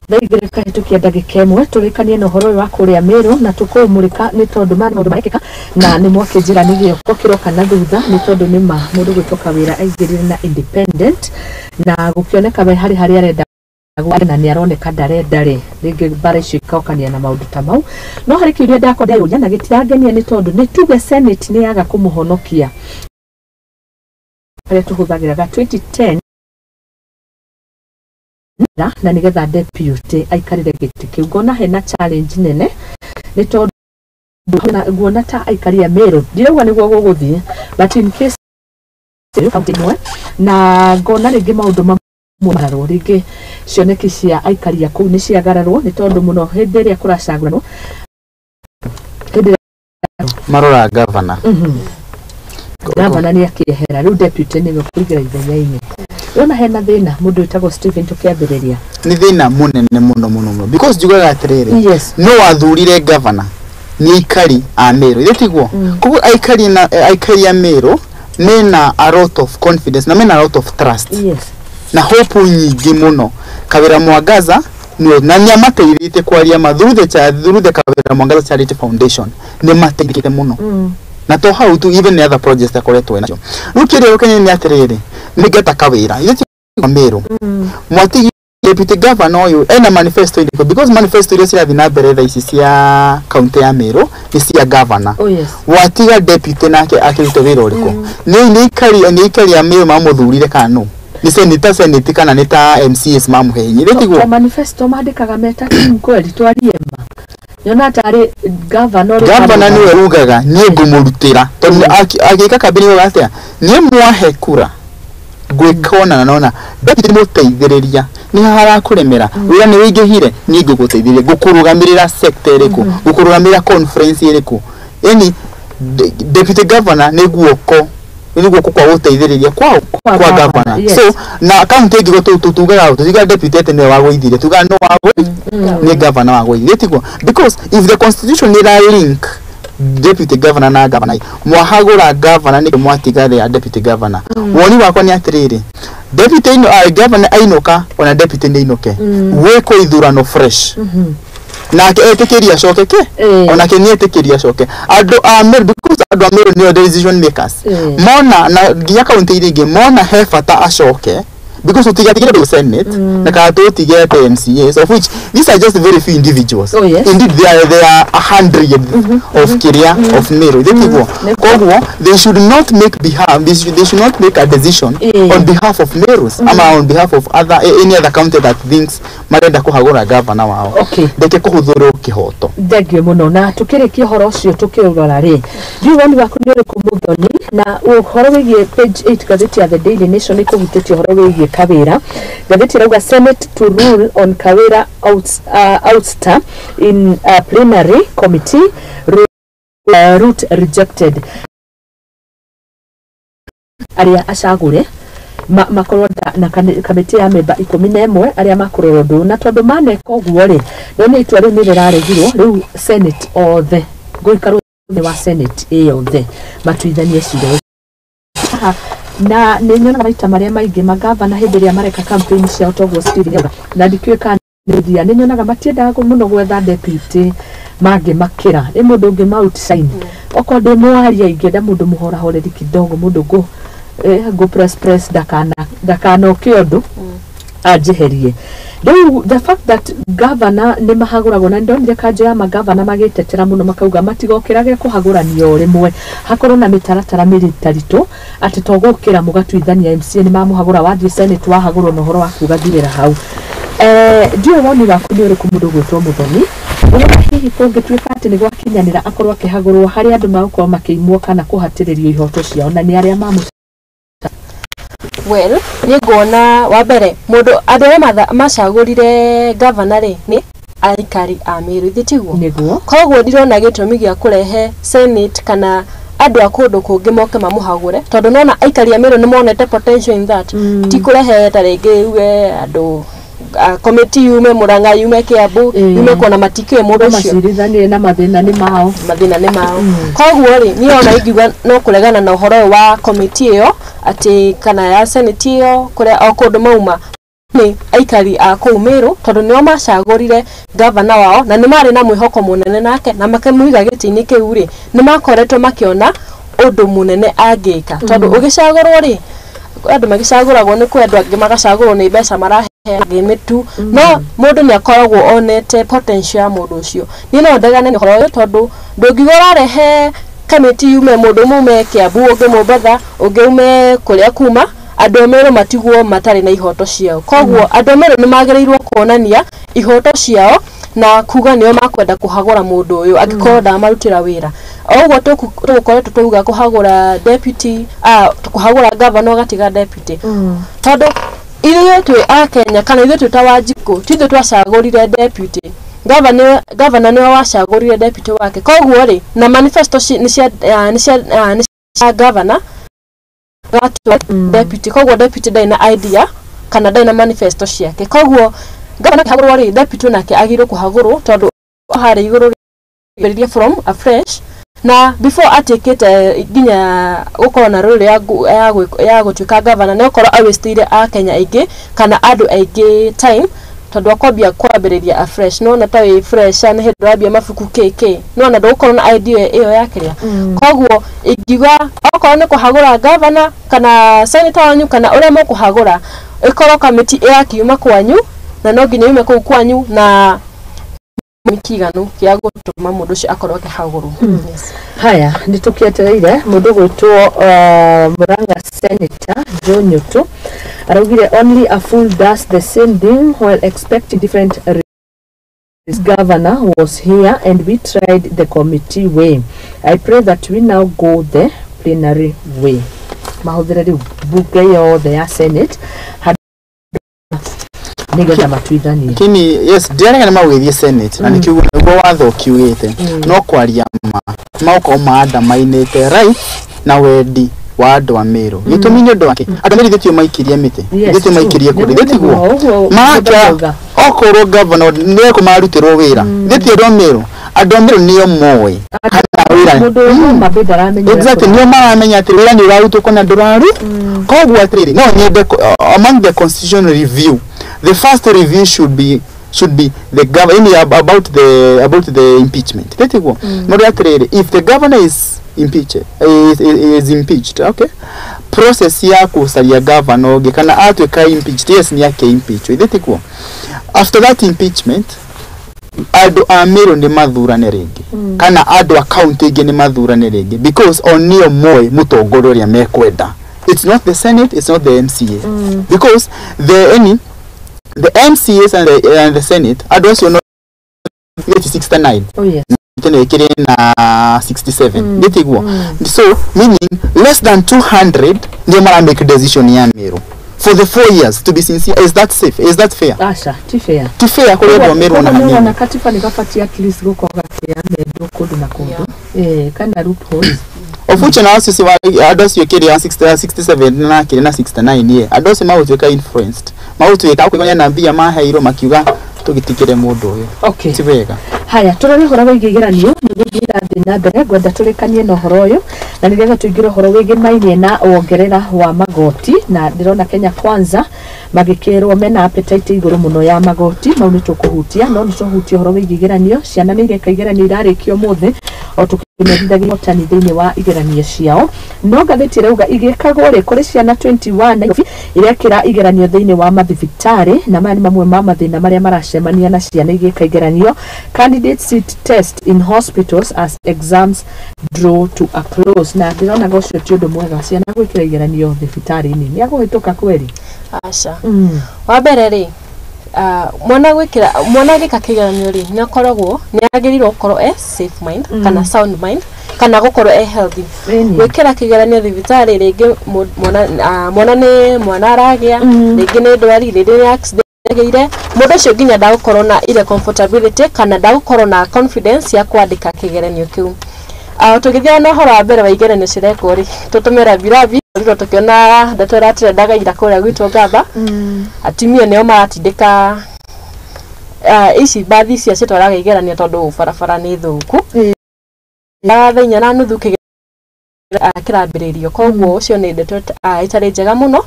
Thaa 2 kahĩtũkia ndagĩka 1, tũrĩkanie na ũhoro ũyũ wa kũrĩa Meru na tũkũũmũrĩka nĩ tondũ ma maũndũ marekĩka na nĩ mwakĩnjĩra nĩ gĩoko kĩroka na thutha, nĩ tondũ nĩ ma mũndũ gwĩtwo Kawĩra aingĩrire na independent na gũkĩoneka we harĩ harĩa arenda na nĩ aroneka ndarenda rĩ rĩngĩ mbara icio ikokania na maũndũ ta mau. No harĩ kĩũria ndakwa ndeyũria na gĩtirangenia, nĩ tondũ nĩ tuge Senate nĩ yaga kũmũhonokia karĩa tũhũthagĩraga 2010 na nĩgetha deputy aikarĩre gĩtĩ kĩu, ngona hena challenge nene, nĩ tondũ nguona ta aikari a Meru, ndirauga nĩguo gũgũthiĩ, but in case kaunti ĩmwe na ngona rĩngĩ maũndũ mamwe rĩngĩ cioneki cia aikari a kũu nĩ ciagararwo, nĩ tondũ mũno hĩndĩ ĩrĩa kũracagũranwo hĩndĩ Marora gavana. Gavana nĩ akĩehera, rĩu deputy nĩwe kũingĩra ithenya-inĩ. Wona hena thĩna mũndũ wĩtagwo Stephen tũkĩambĩrĩria. Nĩ thĩna mũnene mũno mũno mũno, because njugaga atĩrĩrĩ, no wathurire gavana nĩ aikari a Meru, ithe tiguo? Koguo aikari na aikari a Meru mena a lot of confidence na mena a lot of trust na hope nyingĩ mũno Kawĩra Mwangaza nĩwe, na nĩ amateithĩtie kwaria ma through the Kawĩra Mwangaza Charity Foundation nĩ mateithĩkĩte mũno. Na to hau tu, even the other projects akoretwo nacio. Rĩu kĩrĩa gũkenia nĩ atĩrĩrĩ, nĩ ngeta Kawĩra ithe ti Meru mwatigi deputy governor ũyũ ena manifesto ĩrĩkũ? Because manifesto iria cirathiĩ na mbere thaa ici cia kaunti ya Meru nĩ cia governor. Watiga deputy nake akĩrute wĩra ũrĩkũ? Nĩ aikari a Meru mamũthurire kana no nĩ senator, senate kana nĩ ta MCAs mamũhe hinya? Ithe tiguo? To manifesto mandĩkaga meta team, kweli twarie ma nyona tarĩ governor ũrĩa Gavana nĩwe ugaga niĩ ngũmũrutĩra, tondũ agĩka kambĩni ugaga atĩa? Niĩ mwahe kura ngwĩka ona na nona deputy mũteithĩrĩria nĩ harakũremera wĩra nĩ wĩingĩhire, niĩ ngũgũteithĩrĩria, ngũkũrũgamĩrĩra sector ĩrĩkũ, ngũkũrũgamĩrĩra conference ĩrĩkũ. Yani deputy governor nĩ guoko kwa gũteithĩrĩria kwa Kwa kwa governor, governor. Yes. So na kaunti ĩngĩ tugaga tutiga deputy atĩ nĩwe wagũithire, tugaga no wagũi nĩ governor wagũithire, tiguo? Because if the constitution ĩra link deputy governor na governor, mwahagũra governor nĩ mwatiga ya deputy governor. Woni wakwa nĩ atĩrĩrĩ, deputy ino governor ainũka, ona deputy nĩ ainũke, gwĩkwo ithurano fresh, nake etĩkĩria acoke ke onake nĩ etĩkĩria acoke andũ a Meru, because andũ a Meru nĩo decision makers. Mona na nginya kaunti iria ingĩ mona he bata acoke, because tũtigatigire ndũ senate na kana tũtige MCAs, of which these are just very few individuals. Indeed, they are 100 of kiria of Meru, tiguo? Koguo they should not make behalf they should not make a decision on behalf of Merus ama on behalf of other any other county that thinks marenda kũhagũra governor wao. Ndeke kũhũthũrwo kĩhoto. Thengio mũno. Na tũkĩrĩkia ũhoro ũcio tũkĩũrora rĩ, ndiũ woni waku nĩ ũrĩkũ, Mũthoni, na ũhoro wĩgiĩ page 8 ngathĩti ya The Daily Nation ĩkũhutĩtie ũhoro wĩgiĩ Kawĩra? Ngathĩti ĩrauga, "Senate to rule on Kawĩra ouster in plenary committee route rejected." Arĩa acagũre makorwo na kamĩtĩ ya memba 11 arĩa makũrora ũndũ ũyũ, na tondũ maneka ũguo rĩ, no nĩ itua rĩu nĩ rĩraregirwo. Rĩu senate othe gũikarwo thĩ wa senate ĩyothe matuithanie cira ũcio. Haha, na nĩ nyonaga maita marĩa maingĩ magavana hĩndĩ ĩrĩa mareka campaign ciao, toguo Stephen auga, na ndikĩũĩ kana nĩ nĩ nyonaga matiendaga mũno gwetha deputy mangĩmakĩra, nĩ mũndũ ũngĩ ma outshine. Okorwo ndĩ mwaria, ingĩenda mũndũ mũhorahoreri kidogo, mũndũ ngũ ngũ press press ndakanoke ũndũ anjeherie. Rĩu the fact that governor nĩ mahagũragwo, na ndonire kanjũ ya magavana magĩtetera mũno makauga matigokĩrage kũhagũranio o rĩmwe, hakorwo na mĩtaratara mĩritaritũ, atĩ to gũkĩra mũgatuithania MCA nĩ mamũhagũra, wathiĩ senate wahagũrwo na ũhoro waku ũgathirĩra hau. Ndiũĩ woni waku nĩ ũrĩkũ, mũndũ gwĩtwo Mũthoni? Ũrona hihi kũngĩtuĩka atĩ nĩ gwakinyanĩra akorwo akĩhagũrwo, harĩ andũ magũkorwo makĩimwo kana kũhatĩrĩrio ihoto ciao na nĩ arĩa mamũ Well, niĩ nguona wa mbere mũndũ andũ arĩa macagũrire gavana rĩ nĩ aikari a Meru, ithe tiguo? Nĩguo. Koguo ndirona gĩtũmi gĩa kũrehe senate kana andũ a kũndũ kũngĩ moke mamũhagũre, tondũ nona aikari a Meru nĩ monete potential in that. Ti kũrehe ta rĩngĩ uge andũ a committee yume Murang'a, yume Kiambu, yume kuona matikĩũĩ mũndũ ũcio. Macirithanie na mathĩna nĩ mao. Mathĩna nĩ mao. Koguo rĩ, niĩ ona ingiuga no kũregana na ũhoro ũyũ wa committee ĩyo atĩ kana ya senate ĩyo, kũrĩa o kũndũ mauma. Nĩ aikari a kũu Meru, tondũ nĩo macagũrire gavana wao na nĩ marĩ na mwĩhoko mũnene nake na makĩmũiga gĩtĩ-inĩ kĩu rĩ, nĩ makoretwo makĩona ũndũ mũnene angĩka, tondũ ũgĩcagũrwo rĩ, andũ magĩcagũragwo nĩ kwendwo, angĩ magacagũrwo nĩ mbeca marahe, angĩ mĩtu, no mũndũ nĩ akoragwo onete potential ya mũndũ ũcio. Niĩ no ndegane na ũhoro ũyũ, tondũ ndũngiuga ũrarehe kamĩtĩ yume mũndũ ũmwe ume Kiambu, ũngĩ Mombatha, ũngĩ ume kũrĩa kuma, andũ a Meru matigwo matarĩ na ihoto ciao. Koguo andũ a Meru nĩ magĩrĩirwo kuonania ihoto ciao na kuga nĩo makwenda kũhagũra mũndũ ũyũ angĩkorwo ndamarutĩra wĩra. O ũguo tũgũkoretwo tũuga kũhagũra deputy, kũhagũra governor ũgatiga deputy, tondũ ithuĩ twĩ a Kenya kana ithuĩ twĩ ta Wanjikũ, ti ithuĩ twacagũrire deputy governor, governor nĩwe wacagũrire deputy wake. Koguo rĩ, na manifesto nĩ cia governor gatua deputy, koguo deputy ndarĩ na idea kana ndarĩ na manifesto ciake. Koguo governor akĩhagũrwo rĩ, deputy nake agĩrĩirwo kũhagũrwo, tondũ harĩa igũrũ rĩ from afresh na before atuĩkĩte nginya gũkorwo na role ya gũtuĩka governor, nĩ gũkorwo awastĩire a Kenya aingĩ kana andũ aingĩ time, tondũ akwambia kwambĩrĩria afresh. Nĩwona ta wĩ fresh nĩ hĩndĩ ũrambia mabuku kk, nĩwona ndũgũkorwo na idea ĩyo ya kĩrĩa. Koguo ingiuga okorwo nĩ kũhagũra governor kana senator wanyu kana ũrĩa mũkũhagũra, ĩkorwo kamĩtĩ ĩrakiuma kwanyu na no nginya yume kũu kwanyu na kĩiganu gĩa gũtũma mũndũ ũcio akorwo akĩhagũrwo. Yes. Haya, nĩ tũkĩetereire mũndũ gwĩtwo Murang'a Senator Joe Nyutu araugire, "Only a fool does the same thing while expecting different. This governor was here and we tried the committee way. I pray that we now go the plenary way." Mahũthĩre rĩu bunge yothe ya Senate nĩgetha matuithanie. Kini yes, ndirarega nĩ magũgĩthiĩ Senate na nĩkĩo nĩguo watho ũkiugĩte, no kwaria ma magũkorwo maandamainĩte right na wendi wa andũ a Meru. Gĩtũmi nĩ ũndũ wake andũ a Meru ithuĩ tio maikirie mĩtĩ, ithuĩ tio maikirie kũrĩ, ithuĩ tiguo ũguo marakĩra ũguo. Okorwo governor nĩ ekũmarutĩrwo wĩra, ithuĩ ti andũ a Meru, andũ a Meru nĩo moĩ kana wĩra mũndũ wĩ Homa Bay ndaramenya ũrĩa Exactly, nĩo maramenya atĩ wĩra nĩ ũrarutwo kana ndũraru. Koguo atĩrĩrĩ, no nyende among the constitutional review, the first review should be the governor about the impeachment, tĩtiguo mũndũ atĩrĩrĩ, if the governor is impeached, okay, process ya kũcaria governor ũngĩ kana atuĩka impeached, yes, nĩ ake impeach, tĩtiguo, after that impeachment andũ a Meru nĩ mathurane rĩngĩ kana andũ a county ĩngĩ nĩ mathurane rĩngĩ, because o nĩo moĩ mũtongoria ũrĩa mekwenda. It's not the Senate, it's not the MCA, because the MCAs and the Senate, andũ acio no 69. Oh yes. Tene ĩkĩrĩ na 67, nĩtiguo? So meaning less than 200 ndio mara make decision ya Meru for the 4 years. To be sincere, is that safe? Is that fair? Aca, ti fair. Ti fair kũrĩ andũ a Meru ona Koguo nĩwona hanini. Katiba nĩ gabatie at least gũkorwo gakĩamendwo kũndũ na kũndũ, kana loopholes. Of which na acio andũ acio kĩrĩa 60 67 na kĩrĩa na 69 ye andũ acio magũtuĩka influenced, magũtuĩka kũigania na mbia maheirwo makiuga tũgĩtikĩre mũndũ ũyũ. Okay. Ti wega. Haya, tũrore ũhoro wĩgiĩ igeranio nĩguo irathiĩ na mbere. Ngwenda tũrĩkanie na ũhoro ũyũ na nĩgetha tũingĩre ũhoro wĩgĩmainie na wongerera wa magoti, na ndĩrona Kenya Kwanza magĩkĩrwo mena appetite igũrũ mũno ya magoti mau. Nĩ tũkũhutia, no nĩ tũhutia ũhoro wĩgiĩ igeranio. Ciana nĩ ireka igeranio, irarĩkio ũmũthĩ o tũkĩmerithagia ũhotani thĩinĩ wa igeranio ciao, no ngathĩti ĩrauga igĩkagwo rĩ kũrĩ ciana 21 Nairobi irekĩra igeranio thĩinĩ wa mathibitarĩ, na maya nĩ mamwe ma mathĩna marĩa maracemania na ciana igĩka igeranio. Candidate sit test in hospitals as exams draw to a close, na ndĩronaga ũcio ti ũndũ mwega, ciana gwĩkĩra igeranio thibitarĩ-inĩ. Nĩ agũhĩtũka kweri? Aca. Wa mbere rĩ, mwana gwĩkĩra, mwana agĩka kĩgeranio rĩ, nĩ akoragwo nĩ agĩrĩirwo gũkorwo e safe mind kana sound mind kana gũkorwo e healthy. Gwĩkĩra kĩgeranio thibitarĩ rĩngĩ mwana, mwana nĩ mwana aragĩa, rĩngĩ nĩ ndwari, rĩngĩ nĩ accident agĩire, mũndũ ũcio nginya ndagũkorwo na ile comfortability kana ndagũkorwo na confidence ya kwandĩka kĩgeranio kĩu. Tũgĩthiaga na ũhoro wa mbere wa igeranio cirekwo rĩ, tũtũme rambirambi rĩrĩa tũkĩona ndeto ĩratrendaga ira kũrĩa gwitũ Ngamba, atumia nĩo maratindĩka ici mbathi icio citwaraga igeranio tondũ barabara nĩ thũku. Thaa 4:30 kĩrambĩrĩrio, koguo ũcio nĩ ndeto ĩtarĩ njega mũno.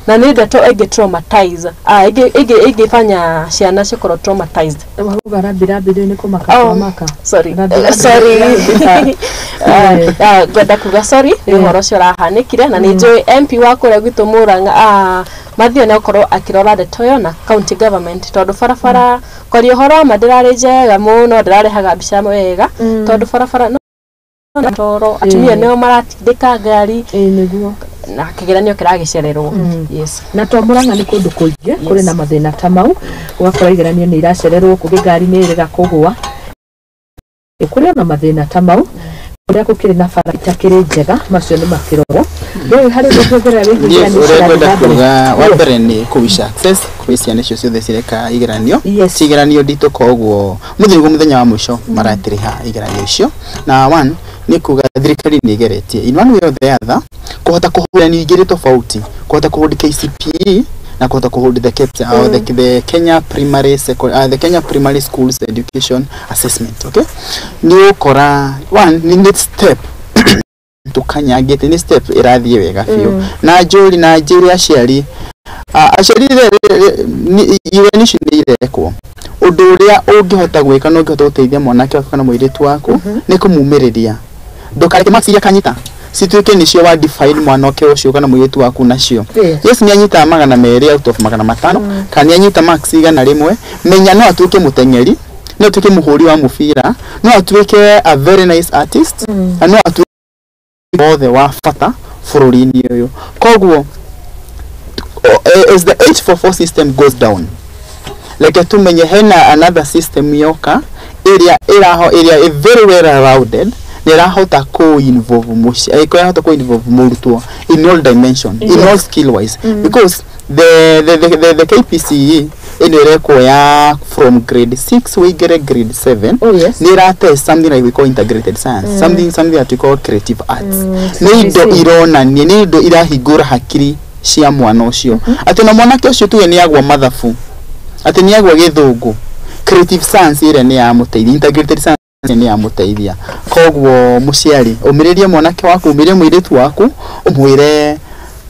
Na nĩ ndeto ĩngĩ traumatize, ĩngĩfanya ciana cikorwo traumatized. Wauga rambirambi rĩu nĩ kũmaka. Oh, kũmaka. Sorry. Rambi, rambi, Sorry. rambi. Ngwenda kuga sorry nĩ ũhoro ũcio ũrahanĩkire, na nĩ njũĩ MP wa kũrĩa gwitũ Murang'a, Mathio, nĩ akorwo akĩrora ndeto ĩyo na county government, tondũ barabara, kwaria ũhoro wa ma, ndĩrarĩ njega mũno, ndĩrarehaga mbica wega, tondũ barabara no toro atumia nĩo maratindĩka ngari. Ĩĩ, nĩguo. Na kĩgeranio kĩragĩcererwo, yes. Na to Murang'a, nĩ kũndũ kũingĩ kũrĩ na mathĩna ta mau, ũgakora igeranio nĩ iracererwo, kũngĩ ngari nĩ ĩrega kũgũa. Kũrĩ ona mathĩna ta mau kũrĩa gũkĩrĩ na bara itakĩrĩ njega, macio nĩ makĩrorwo. Rĩu harĩ ũndũ ũngĩongerera wĩgiĩ Niĩ igeranio ũrĩa cirathiĩ ngwenda na mbere? kuga wa mbere nĩ kũwish success kwĩ ciana icio ciothe cireka igeranio. Ti igeranio nditũ, koguo mũthĩ nĩguo mũthenya wa mũico maratĩrĩha igeranio icio. Na one nĩ kuga thirikari nĩ ĩgeretie in one way or the other kũhota kũhũrani igĩrĩ tofauti, kũhota kũhold KCPE na kũhota kũhold the KEPSA, or the Kenya Primary the Kenya Primary Schools Education Assessment. Okay, nĩ ũkora one nĩ step tukanyangĩte, nĩ step ĩrathiĩ wega biũ na njũri na njĩre aciari. Aciari igeranio ici nĩ irekwo. Ũndũ ũrĩa ũngĩhota gwĩka na ũngĩhota gũteithia mwanake waku kana mũirĩtu waku nĩ kũmumĩrĩria. Ndũkareke marks iria akanyita cituĩke nĩcio wa define mwanake ũcio kana mũirĩtu waku nacio. Yes, nĩ anyitaga 200 out of 500 kana nĩ anyita marks 100, menya no atuĩke mũteng'eri, no atuĩke mũhũri wa mũbira, no atuĩke a very nice artist, na no atuĩke wothe wa bata bũrũri-inĩ ũyũ. Koguo as the 844 system goes down, reke tumenye hena another system yoka ĩrĩa ĩraho, ĩrĩa ĩ very well rounded na ĩrahota kũ involve mũci ĩrahota kũ involve mũrutwo in all dimension, in all skill wise, because the KPCE ĩno ĩrekwo ya from grade 6 wĩingĩre grade 7, Oh yes. nĩ ĩratest something like we call integrated science, something that we call creative arts. Nĩ indo CBC. ironania, nĩ indo irahingũra hakiri cia mwana ũcio, atĩ na mwanake ũcio tuge nĩ agwa mathabu, atĩ nĩ agwa gĩthũngũ, creative science ĩrĩa nĩ yamũteithia, integrated science nĩ yamũteithia. Koguo mũciari, ũmĩrĩrie mwanake waku, ũmĩrĩrie mũirĩtu waku, ũmwĩre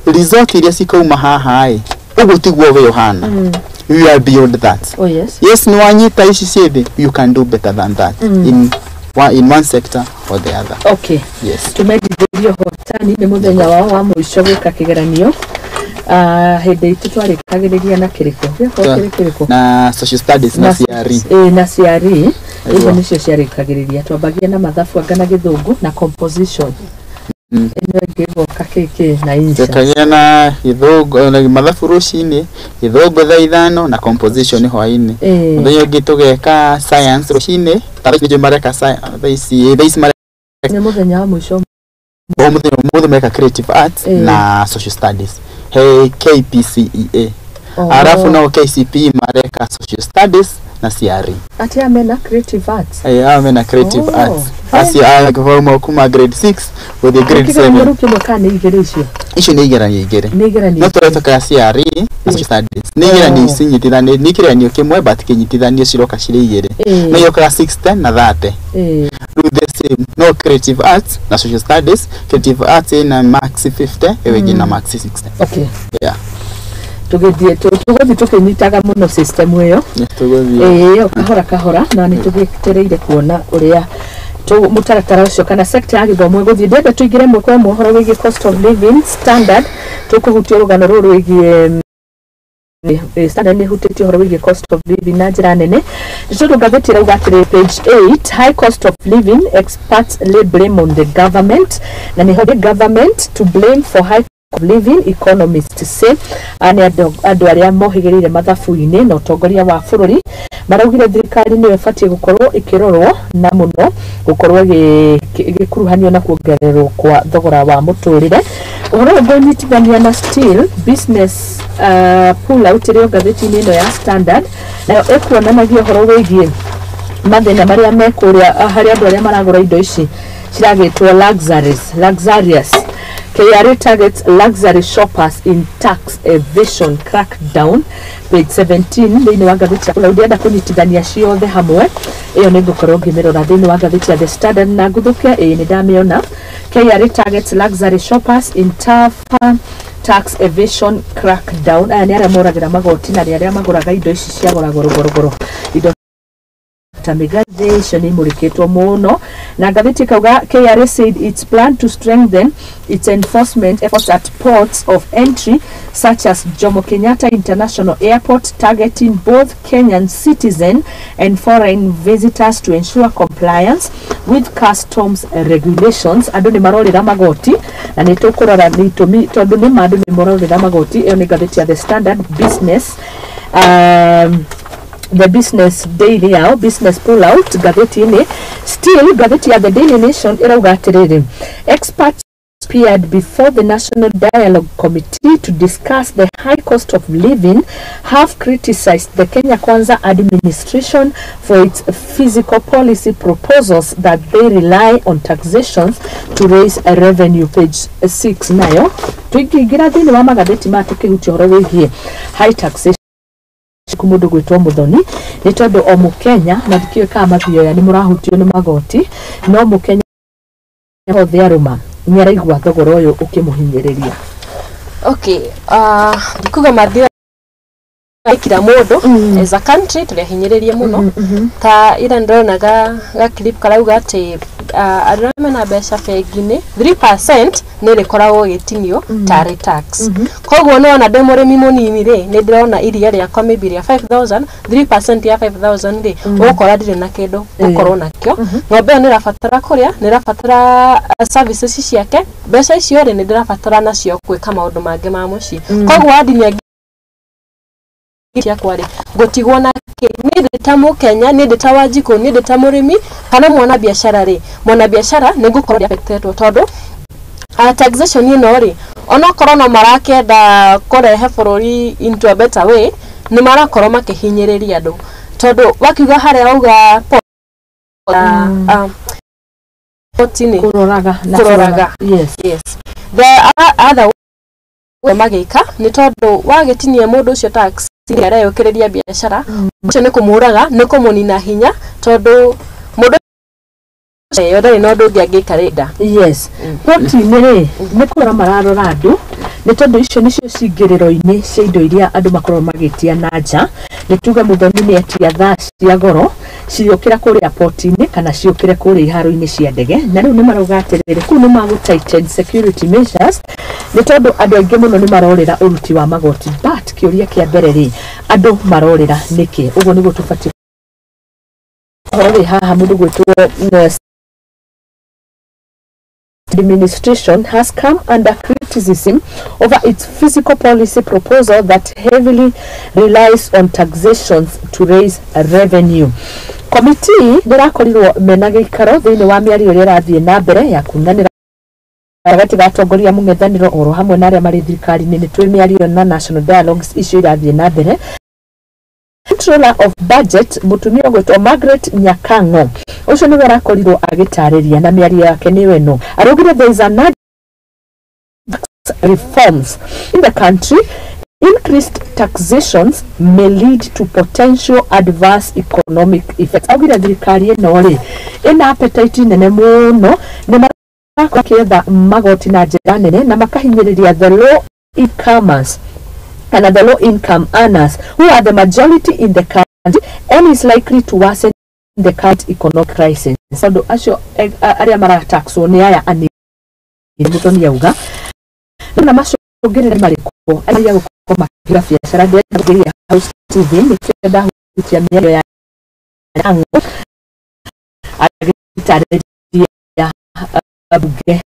result iria cikauma haha ĩ ũguo tiguo we ũhana. We are beyond that. Oh yes. Yes, nĩ wanyita ici ciĩthĩ, you can do better than that in one sector or the other. Okay. Yes. Tumendithĩrio hotani nĩ mũthenya wao wa mũico gwĩka kĩgeranio. Hĩndĩ itũ twarĩkagĩrĩria na kĩrĩkũ gĩakorwo kĩrĩ kĩrĩkũ? Na social studies na CRE. Ĩĩ, na CRE. Icio Aigua. nĩcio ciarĩkagĩrĩria. Twambagia na mathabu anga na gĩthũngũ na composition. Ĩno ĩngĩ ĩgoka kĩkĩ na insha. Tũkagĩa na gĩthũngũ na mathabu rũcinĩ, gĩthũngũ thaa 5 na composition hwaĩ-inĩ. Mũthenya ũngĩ tũgeka science rũcinĩ, ta thaa ici mareka thaa ici mareka. Nĩ mũthenya wa mũico. O mũthenya mũthĩ mareka creative arts na social studies he KPCEA. Oh. Arafu nao KCPE mareka social studies na CRE. Atĩ amena creative arts? Eh, hao mena creative arts acio a kuma grade 6 gũthiĩ grade Kĩgeranio 7. rĩu kĩmwe kana nĩ igĩrĩ icio? Icio nĩ igeranio igĩrĩ. Nĩ igeranio No igĩrĩ. tũretoka CRE na social studies nĩ igeranio cinyitithanĩtio, nĩ kĩgeranio kĩmwe but kĩnyitithanio ciroka cirĩ igĩrĩ. No yokaga 60 na 30. Rĩu the same no creative arts na social studies, creative arts ĩna marks 50, ĩyo ĩngĩ na marks 60. Okay. Yeah. Tũgĩthiĩ tũgũthiĩ tũkĩnyitaga mũno system ĩyo. Nĩ tũgũthiĩ. Ĩĩ, o kahora kahora, na nĩ tũgĩtereire kuona ũrĩa mũtaratara ũcio kana sector ya gĩthomo ĩgũthiĩ. Ndĩrenda tũingĩre ĩmwe kwa ĩmwe ũhoro wĩgiĩ cost of living. Standard tũkũhutia rũgano rũrũ rwĩgiĩ Standard nĩ ĩhutĩtie ũhoro wĩgiĩ cost of living na njĩra nene, nĩ tondũ ngathĩti ĩrauga atĩrĩ, page 8, "High cost of living, experts lay blame on the government," na nĩho "The government to blame for high of living, economists say." Aya nĩ andũ arĩa mohĩgĩrĩire mathabu-inĩ na ũtongoria wa bũrũri maraugire thirikari nĩyo ĩbatiĩ gũkorwo ĩkĩrorwo na mũno gũkorwo ĩgĩkuruhanio na kuongererwo kwa thogora wa mũtũrĩre. Ũhoro ũyũ ngũnyitithania na steel business pull out ĩrĩ o ngathĩti-inĩ ĩno ya Standard, nayo ĩkuonanagia ũhoro wĩgiĩ mathĩna marĩa me kũrĩa harĩ andũ arĩa maragũra indo ici ciragĩtwo luxuries, luxurious. "KRA targets luxury shoppers in tax evasion crackdown," page 17 thĩinĩ wa ngathĩti ya Ũrĩa ndĩrenda kũnyitithania ciothe hamwe, ĩyo nĩ ngũkorwo ngĩmĩrora thĩinĩ wa ngathĩti ya The Standard na ngũthũkia. Ĩĩ, nĩ ndamĩona. "KRA targets luxury shoppers in tough Tax evasion crackdown. Aya nĩ arĩa moragĩra magoti na nĩ arĩa magũraga indo ici cia goro goro goro goro, indo ta mĩgathĩ icio nĩ imũrĩkĩtwo mũno na ngathĩti ĩkauga KRA said its plan to strengthen its enforcement efforts at ports of entry such as Jomo Kenyatta International Airport, targeting both Kenyan citizen and foreign visitors to ensure compliance with customs regulations. Andũ nĩ marorĩra magoti na nĩ tũkũrora nĩ itũmi tondũ nĩ ma andũ nĩ marorĩra magoti. Ĩyo nĩ ngathĩti ya The Standard Business, The Business Daily yao, business pull out ngathĩti-inĩ. Still ngathĩti ya The Daily Nation ĩrauga atĩrĩrĩ, experts appeared before the National Dialogue Committee to discuss the high cost of living have criticized the Kenya Kwanza administration for its fiscal policy proposals that they rely on taxations to raise a revenue. Page 6 nayo tũingĩingĩra thĩinĩ wa magathĩti maya tũkĩhutia ũhoro wĩgiĩ high taxation ku mũndũ gwĩtwo Mũthoni nĩ tondũ o mũkenya na ndikĩũĩ kana mathioya nĩ mũrahutio nĩ magoti, no mũkenya othe arũma nĩ araigua thogora ũyũ ũkĩmũhinyĩrĩria. Okay, ndikuga mathioya kira mũndũ, as a country tũrĩahinyĩrĩrie mũno. Ta ira ndĩronaga ga clip karauga atĩ andũ arĩa mena mbeca bengi-inĩ 3% nĩ rĩkoragwo ĩgĩtinio tarĩ tax. Koguo nĩwona ndĩ mũrĩmi mũnini rĩ, nĩ ndĩrona iria rĩakwa maybe rĩa 5000, 3% ya 5000 rĩ, ũgũkora ndirĩ na kĩndũ gũkorwo nakĩo. Ng'ombe ĩyo nĩ ĩrabatara kũrĩa, nĩ ĩrabatara services ciake, mbeca icio rĩ, nĩ ndĩrabatara nacio gwĩka maũndũ mangĩ ma mũciĩ. Koguo wandinia ciakwa rĩ, ngũtigwo na kĩ? Niĩ ndĩ ta mũkenya, niĩ ndĩ ta Wanjikũ, niĩ ndĩ ta mũrĩmi kana mwana biacara rĩ, mwana biacara nĩ ngũkorwo affected tondũ taxation ĩno rĩ, onokorwo no marakĩenda kũrehe bũrũri into a better way, nĩ marakorwo makĩhinyĩrĩria andũ tondũ wakiuga harĩa wauga port-inĩ kũroraga na Kũroraga. Yes. Yes, the other way magĩka nĩ tondũ wagĩtinia mũndũ ũcio tax areyũkĩrĩria biacara ũcio nĩ kũmũraga, nĩ kũmũnina hinya tondũ mũndũ ũcio ndarĩ na ũndũ ũngĩ angĩka rĩnda. Yes, poti-inĩ rĩ, nĩ kũrora mararora andũ nĩ tondũ icio nĩcio cingĩrĩro-inĩ cia indo iria andũ makoragwo magĩtia na nja. Nĩ tuge Mũthoni nĩ etia thaa cia goro ciũkĩra kũrĩa poti-inĩ kana ciũkĩre kũrĩa iharo-inĩ cia ndege, na rĩu nĩ marauga atĩrĩrĩ, kũu nĩ magũ tighten security measures nĩ tondũ andũ aingĩ mũno nĩ marorĩra ũruti wa magoti. But kĩũria kĩa mbere rĩ, andũ marorĩra nĩkĩ? Ũguo nĩguo tũbatiĩ ũhoro wĩ haha. Mũndũ gwĩtwo administration has come under criticism over its fiscal policy proposal that heavily relies on taxations to raise revenue. Committee nĩrakorirwo mena gĩikaro thĩinĩ wa mĩario ĩrĩa ĩrathiĩ na mbere ya kunanĩra gatagatĩ ga atongoria mũng'ethanĩro oro hamwe na arĩa marĩ thirikari-inĩ. Nĩ twĩ mĩario na national dialogues icio irathiĩ na mbere. Controller of Budget, mũtumia ũgwĩtwo Margaret Nyakang'o, ũcio nĩwe arakorirwo agĩtarĩria na mĩario yake nĩyo ĩno. Araugire there is an urgent reforms in the country. Increased taxations may lead to potential adverse economic effects. Augire thirikari ĩno rĩ, ĩna appetite nene mũno, nĩ marakĩetha magoti na njĩra nene na makahinyĩrĩria the low incomers and the low income earners who are the majority in the country and is likely to worsen the current economic crisis. Tondũ acio arĩa marataxwo nĩ aya anini. Mũthoni auga na macũngĩrĩra marĩkũ arĩa gũkorwo makĩhũra biacara? Ndĩrenda kũingĩria House TV nĩkĩo ndahutia mĩario ya Ang'o agĩtarĩria bunge.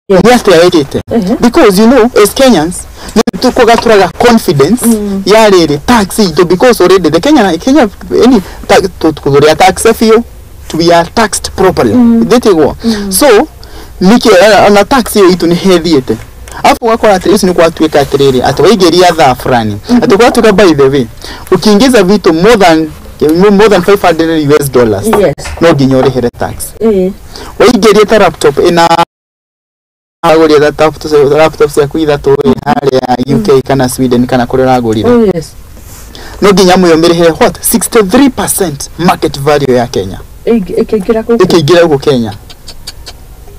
Nĩ atĩa wĩkĩte? Because you know, as Kenyans nĩ tũkũgatũraga confidence ya rĩrĩ tax itũ, because already the Kenya any tũrĩa tax biũ, we are taxed properly, ndĩtĩgwo so nĩkĩ ona tax ĩyo itũ nĩ hethiĩte. Alafu ũgakora atĩ ici nĩ gwatuĩka atĩrĩrĩ atĩ waingĩria thaa fulani atĩ gwatuĩka, by the way, ukiingiza vitu more than 500 US dollars, no nginya ũrĩhĩre tax. Waingĩria ta laptop ĩna Wagũrire laptop ciaku ithatũ ĩ harĩa UK kana Sweden kana kũrĩa ũragũrire, Oh yes. no nginya mũyũmĩrĩhĩre what, 63% market value ya Kenya. Ĩkĩingĩra gũkũ. Ĩkĩingĩra gũkũ Kenya.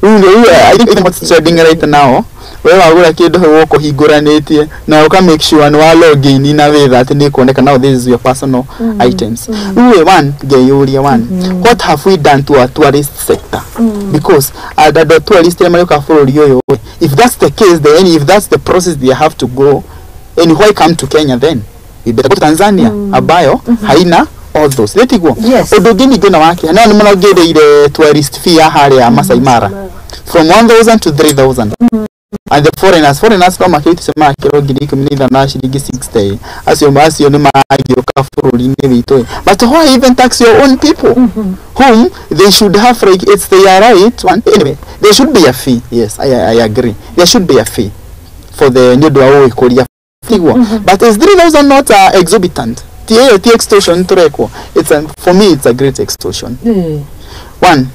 Rĩu I think what's trending right now, we wagũra kĩndũ hau gũkũ hingũranĩtie na ũka make sure nĩ wa login na wĩtha atĩ nĩ kuoneka now this is your personal items. Rĩu ĩ one ngeyũria, one, what have we done to our tourist sector? Because andũ a tourist arĩa marĩũka bũrũri ũyũ, if that's the case, then if that's the process they have to go and why come to Kenya? Then we better go to Tanzania ambayo haina all those, nĩtiguo? Yes. Ũndũ ũngĩ ningĩ na wake no nĩ marongereire tourist fee ya harĩa Masai Mara from 1000 to 3000, and the foreigners no makĩrĩte makĩrwo 15,000 na ciringi 60. Acio nĩ magĩũka bũrũri-inĩ witũ, but why even tax your own people, whom they should have, like, it's their right one? Anyway, there should be a fee. Yes, I agree, there should be a fee for the nĩ ũndũ wa gũgĩkũria tiguo, but is 3000 not exorbitant? Ti ĩyo ti extortion tũrekwo? For me, it's a great extortion. One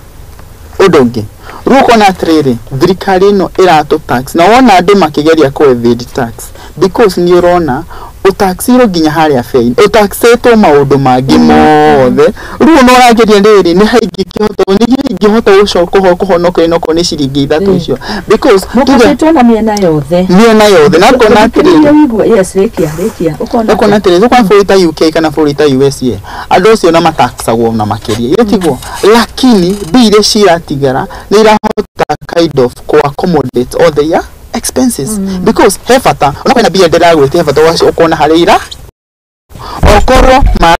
ũndũ ũngĩ, rĩu ũkona atĩrĩrĩ, thirikari ĩno ĩratũ tax na wona andũ makĩgeria kũ evade tax, because nĩ ũrona ũtaxirwo nginya harĩa fare, ũtaxĩtwo maũndũ mangĩ mothe. Rĩu no ũrageria rĩrĩ, nĩ haingĩkĩhota, nĩ ingĩhota gũcoka kũhonoka ĩnokorwo nĩ ciringi ithatũ icio, because tuge Mũkacĩtwo na mĩena yothe. Mĩena yothe, na ngona atĩrĩrĩ, Ũigua, yes, rĩkia rĩkia, ũkona. Ũkona atĩrĩrĩ, ũkona bũrũri ta UK kana bũrũri ta USA, andũ acio na mataxagwo na makĩria, ĩ tiguo? Lakini mbia iria ciratigara nĩ irahota kind of ku accommodate all their expenses, because he bata ona kwĩna mbia ndĩragwĩtia, he bata ũkona harĩa ira okorwo ma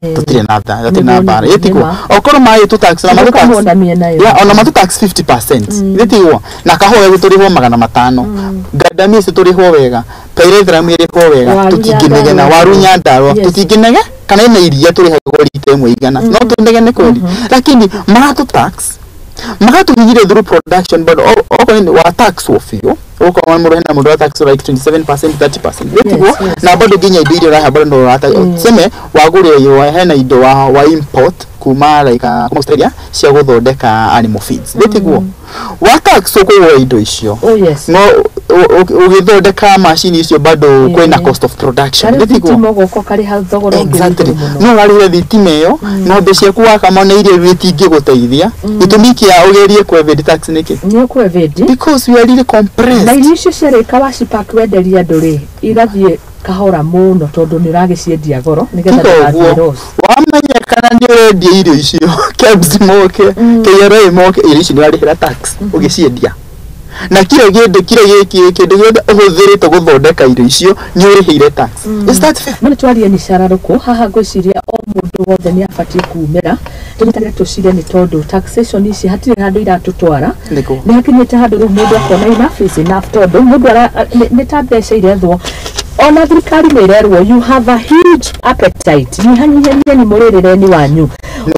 tũtirĩ na tũtirĩ na mbara, ĩ tiguo? Okorwo maĩ tũ tax na matũ tax Ũkamwo na mĩena yothe. Ya ona matũ tax 50%, ĩ tiguo? Na kahũa gũtũrĩhwo 500, ngandamia icio tũrĩhwo wega, pyrethrum ĩrĩhwo wega, Waru. Tũtingĩnegena. Nyandarua. Waru Nyandarua. Tũtingĩnege kana ĩna iria tũrĩhagwo rita ĩmwe igana, no tũnegene kweli, lakini maratũ tax magatũhinyĩria through production, but okorwo nĩ wa tax wo biũ, ũkorwo mũndũ hena mũndũ wa tax like 27%, 30%, ĩ tiguo? Yes. Na bado nginya indo iria ũraha bado no ũrata tuseme wagũrĩra hena indo wa import kuma like kuma Australia cia gũthondeka animal feeds, ĩ tiguo? Wa tax ũkũgũra indo icio, Oh yes. no ũgĩthondeka macini icio bado kwĩna cost of production, Tarĩu ĩ tiguo? thitima ũgoka ũkarĩha thogora ũngĩ Exactly. wĩ igũrũ mũno. No warĩhe thitima ĩyo, ng'ombe ciaku wakama na irio itingĩgũteithia. Gĩtũmi kĩa ũgerie kũ evade tax nĩkĩ? Nĩ ũkũ evade. Because we are really Na compressed. irio icio ciarĩka wacipack wenderia andũ rĩ, igathiĩ kahora mũno tondũ nĩ ũragĩciendia goro nĩgetha Tiga ndũgathiĩ ũguo. loss. Wamenya kana nĩ ũrendia irio icio, KEBS moke, KRA moke, irio ici nĩ ũrarĩhĩra tax ũgĩciendia, na kira kĩndũ kira gĩkĩ kĩndũ gĩothe ũhũthĩrĩte gũthondeka irio icio nĩ ũrĩhĩire tax. Is that fair? Mana twarie nĩ cararũkũ haha, ngwĩciria o mũndũ wothe nĩ abatiĩ kumĩra tũnyitanĩre tũcire, nĩ tondũ taxation ici hatirĩ handũ iratũtwara. Nĩguo. Nĩ hakinyĩte handũ rĩu mũndũ akona enough is enough, tondũ mũndũ nĩ ta mbeca irethwo, ona thirikari nĩ ĩrerwo you have a huge appetite, nyihanyihanyeni mũrĩrĩre-inĩ wanyu.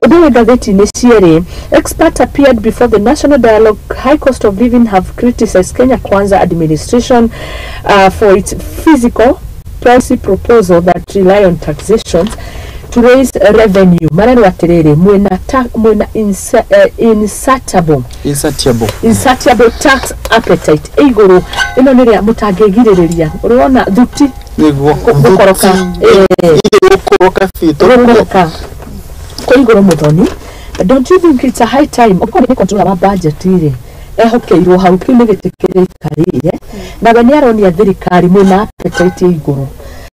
Ũndũ wĩ ngathĩti-inĩ cierĩ, expert appeared before the national dialogue, high cost of living have criticized Kenya Kwanza administration for its fiscal policy proposal that rely on taxations to raise revenue. Marerwo atĩrĩrĩ, mwĩna insatiable Insatiable. Insatiable tax appetite ĩ igũrũ ĩno nĩ rĩa mũtangĩgirĩrĩria, ũrona thuti Nĩguo. gũkoroka. Gũkoroka biũ. Gũkoroka kwĩ igũrũ. Mũthoni, don't you think it's a high time, okorwo nĩ controller wa budget rĩ, ehokeirwo hau, kĩu nĩ gĩtĩ kĩrĩa aikarĩire, nawe nĩ aronia thirikari mwĩna appetite ĩ igũrũ,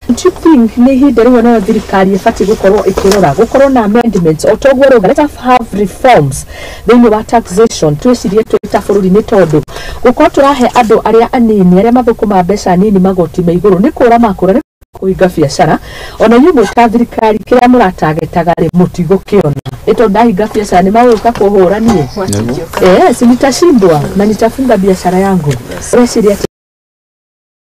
don't you think nĩ ihinda rĩu nayo thirikari ĩbatiĩ gũkorwo ĩkĩrora gũkorwo na amendments o toguo rauga, let us have reforms thĩinĩ wa taxation, twĩcirie twĩ ta bũrũri, nĩ tondũ gũkorwo tũrahe andũ arĩa anini, arĩa mathũkũma mbeca nini, magoti me igũrũ, nĩ kũra makũra, nĩ kũhinga biacara. Ona inyuĩ mwĩ ta thirikari, kĩrĩa mũratagetaga rĩ, mũtigũkĩona, nĩ tondũ ndahinga biacara nĩ magũka kũhũra niĩ. Matingĩũka. Si nitashindwa na nitafunga biashara yangu. Ũreciria atĩ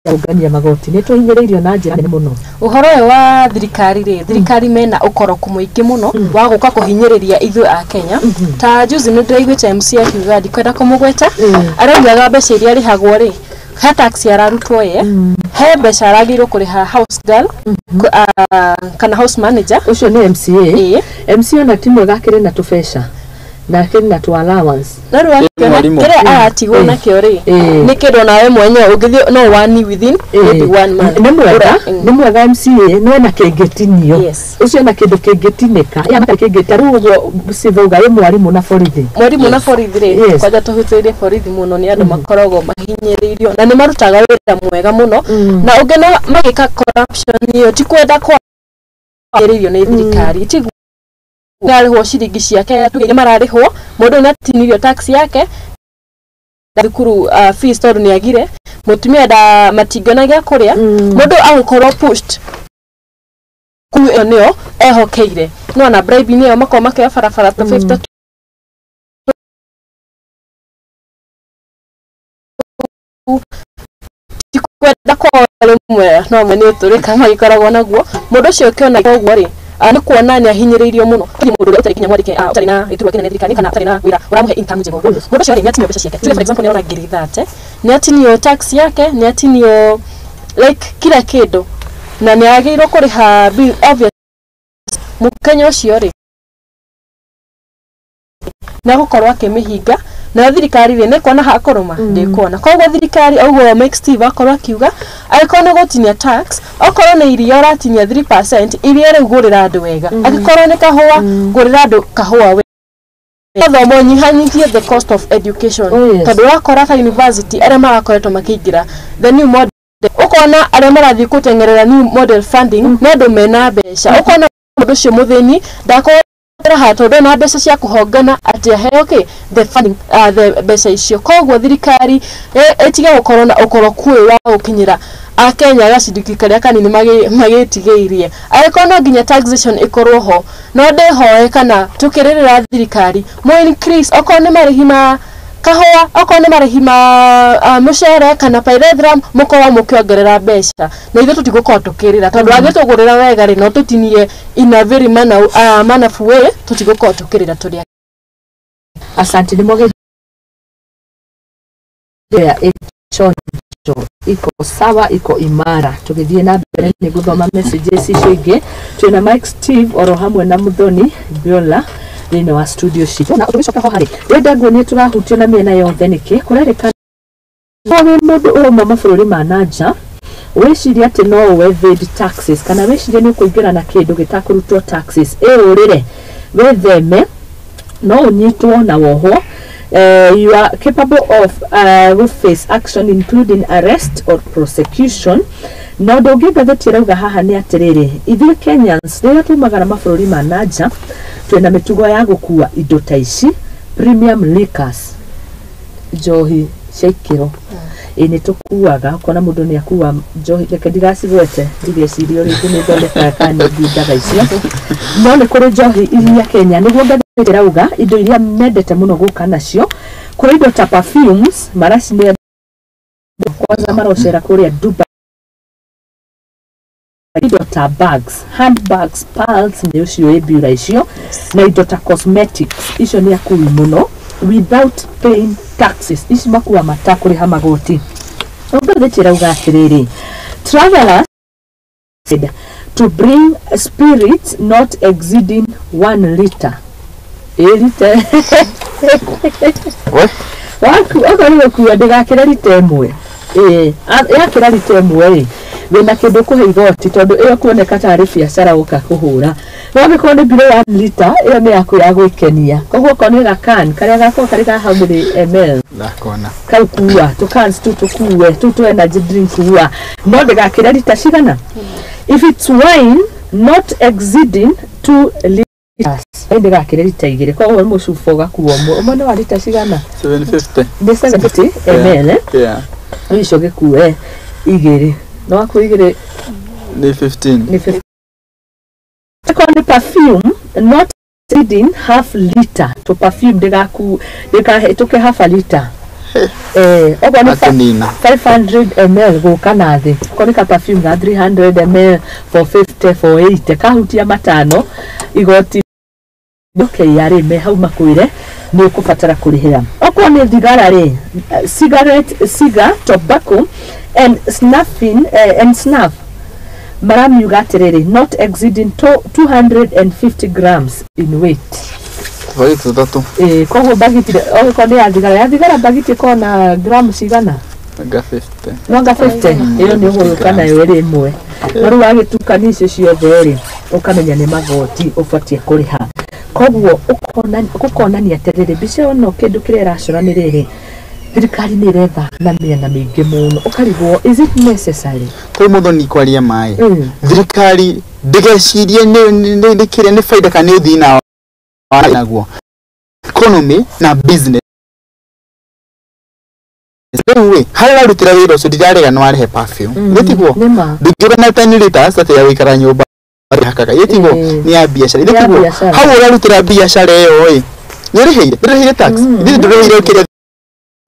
kũngania magoti nĩ tũhinyĩrĩirio na njĩra nene mũno? Ũhoro ũyũ wa thirikari rĩ, thirikari mena ũkoroku mũingĩ mũno wa gũka kũhinyĩrĩria ithuĩ a Kenya. Ta juzi nĩ ndĩraiguĩte MC akiuga, ndikwenda kũmũgweta, araugaga mbeca iria arĩhagwo rĩ, he tax ararutwo ye, he mbeca aragĩrĩirwo kũrĩha house girl kana house manager. Ũcio nĩ MCA. Ĩĩ. MCA ona ti mwega, akĩrĩ na tũbeca na akĩrĩ na tũ allowance. No rĩu Mwarimũ. Kĩrĩa aratigwo nakĩo rĩ, nĩ kĩndũ nawe mwenyewe ũngĩthiĩ no one within maybe one month. Nĩ mwega. Ũra- Nĩ mwega MCA no ena kĩngĩtinio. Ũcio ena kĩndũ kĩngĩtinĩka ya matarĩ kĩngĩ ta rĩu ũguo civauga ĩ mwarimũ na borithi. Mwarimũ na borithi rĩ, kwanja tũhutĩirie borithi mũno, nĩ andũ makoragwo mahinyĩrĩirio na nĩ marutaga wĩra mwega mũno, na ũngĩona magĩka corruption ĩyo ti kwenda kwa hinyĩrĩirio nĩ thirikari, tiguo ararĩhwo ciringi ciake, tuge nĩ mararĩhwo mũndũ nĩ atinirio tax yake thukuru fees tondũ nĩ agire mũtumia nda matingĩona gĩa kũrĩa, mũndũ agũkorwo pushed kuu ĩyo nĩyo ehokeire no na bribe nĩyo makorwo makĩoya barabara ta 50 ti kwenda kwao rĩmwe no amwe nĩ ũtũrĩka magĩkoragwo naguo mũndũ ũcio ũkĩona ũguo rĩ, nĩ kuona nĩ ahinyĩrĩirio mũno. Kũrĩ mũndũ ũrĩa ũtarĩ nginya mwandĩke, ũtarĩ na gĩturwa kĩnene thirikari kana ũtarĩ na wĩra ũramũhe income njega ũguo, mũndũ ũcio rĩ, nĩ atinio mbeca ciake. Tuge for example nĩ arona 30,000, nĩ atinio tax yake, nĩ atinio like kila kĩndũ na nĩ agĩrĩirwo kũrĩha bill obvious. Mũkenya ũcio rĩ, nĩ agũkorwo akĩmĩhinga nayo thirikari rĩ, nĩ kuona hakũrũma ndĩkuona. Koguo thirikari ũguo Mike Steve akorwo akiuga angĩkorwo nĩ gũtinia tax, okorwo nĩ iria ũratinia 3%, iria rĩu gũrĩra andũ wega, angĩkorwo nĩ kahũa gũrĩra andũ kahũa wega, thomo nyihanyihie the cost of education. Oh, yes. Tondũ ũrakora ta university arĩa marakoretwo makĩingĩra the new model, ũkona arĩa marathiĩ gũteng'erera new model funding nĩ andũ mena mbeca, ũkona mũndũ ũcio mũthĩni ndakorwo ha tondũ ena mbeca cia kũhongana atĩ aheo kĩ the funding, the mbeca icio. Koguo thirikari ĩtige gũkorwo na ũkoroku ũyũ wa gũkinyĩra akenya gacindiki karĩa kanini magĩtigĩirie. Angĩkorwo no nginya taxation ĩkorwo ho, no ndĩhoe kana tũkĩrĩrĩra thirikari mo increase okorwo nĩ marĩhi ma kahũa, okorwo nĩ marĩhi ma mũcere kana pyrethrum, mũkorwo mũkĩongerera mbeca na ithuĩ tũtigũkorwo tũkĩrĩra tondũ angĩtũgũrĩra wega rĩ, no tũtinie in a very manner, mannerful way, tũtigũkorwo tũkĩrĩra tũrĩa. Asante nĩ mwagĩ ya ĩchonjo iko sawa iko imara. Tũgĩthiĩ na mbere nĩ gũthoma messages icio ingĩ, twĩna Mike Steve oro hamwe na Muthoni Biola thĩinĩ wa studio citũ, na tũgĩcoka ho harĩ rĩenda nguonie tũrahutio na mĩena yothe nĩkĩ kũrerĩkana wĩ mũndũ ũrauma mabũrũri ma na nja wĩcirie atĩ no ũ evade taxes kana wĩcirie nĩ ũkũingĩra na kĩndũ gĩtakũrutwo taxes ĩũrĩre wĩtheme no ũnyitwo na wohwo. You are capable of will face action including arrest or prosecution. Na ũndũ ũngĩ ngathĩti ĩrauga haha nĩ atĩrĩrĩ, ithuĩ Kenyans rĩrĩa tumagara mabũrũri ma na nja twĩna mĩtugo ya gũkua indo ta ici premium liquors, njohi cia ikĩro, ĩ nĩ tũkuaga ũkona mũndũ nĩ akua njohi, reke ndigacigwete ndigecirie ũrĩa ingĩ nĩ thondekaga kana nĩ ngundaga icio, no nĩ kũrĩ njohi iria Kenya nĩguo ngathĩti ĩrauga indo iria mendete mũno gũka nacio, kũrĩ indo ta perfumes maraci nĩ kwanza marocera kũrĩa Dubai, indo ta bags, handbags, pearls nĩ ũcio ĩ biura icio, na indo ta cosmetics icio nĩ akui mũno without paying taxes, ici makua matakũrĩha magoti. Ngathĩti ĩrauga atĩrĩrĩ, travelers to bring spirits not exceeding 1 liter. Ĩ lita We? Waku okorwo nĩ gũkua ndĩgakĩre lita ĩmwe, ĩ yakĩra lita ĩmwe rĩ, wĩna kĩndũ kũhe igoti tondũ ĩyo kuoneka tarĩ biacara gũka kũhũra, no angĩkorwo nĩ below 1 liter ĩyo nĩ yaku ya gwĩkenia, koguo okorwo nĩ gacan karĩa gakorwo karĩ ka how many ml Ndakona. Kau kua tũ cans tu tũkue tũu tũ energy drink kua no ndĩgakĩre lita cigana. If it's wine not exceeding 2 liters ndĩgakĩre lita 2, koguo mũcuba ũgakua ũmwe ũmwe nĩ wa lita cigana? 750. Nĩ 750 ml, eh? Yeah. Icio gĩkue igĩrĩ no waku igĩrĩ. Nĩ 15. Nĩ 50. Akorwo nĩ perfume not exceeding half liter to perfume ndĩgaku ndĩkahĩtũke half a liter, okorwo nĩ Akũnina. 500 ml gũka na thĩ, okorwo nĩ ka perfume ga 300 ml, 450, 480 kahutia matano igoti KRA me hau makwĩre nĩ ũkũbatara kũrĩhĩra. Okorwo nĩ thigara rĩ, cigarette, cigar, tobacco and snuffing, and snuff maramiuga atĩrĩrĩ not exceeding 250 grams in weight. Tubagiti tũtatũ. Ĩĩ, koguo mbagiti okorwo nĩ ya thigara, ya thigara mbagiti ĩkoragwo na gramu cigana? Nga 50. Nonga 50. Ĩyo nĩ ũgũgĩũka nayo ĩrĩ ĩmwe. No rĩu wagĩtukania icio ciothe rĩ, ũkamenya nĩ magoti ũbatiĩ kũrĩha. Koguo ũkonania atĩrĩrĩ, mbica ĩno kĩndũ kĩrĩa ĩracora nĩ rĩrĩ, thirikari nĩ ĩretha na mĩena mĩingĩ mũno, ũkarigwo is it necessary? Rĩu mũthoni kwaria maĩ, thirikari ndĩgecirie nĩ kĩrĩa nĩ baida kana nĩ ũthii na naguo economy na business. Rĩu ĩ harĩa ũrarutĩra wĩra ũcio ndirarega nĩ warehe perfume, nĩ tiguo? Nĩma. Ndũngĩũka na 10 liters atĩ ya gũikara nyũmba hakaga, ĩ tiguo? Nĩ ya biacara, Nĩ ya ĩ tiguo? biacara. Hau ũrarutĩra biacara ĩyo ĩ nĩ ũrĩhĩire, ndũrĩhĩire tax, ithuĩ ndũrĩhĩire kĩrĩa,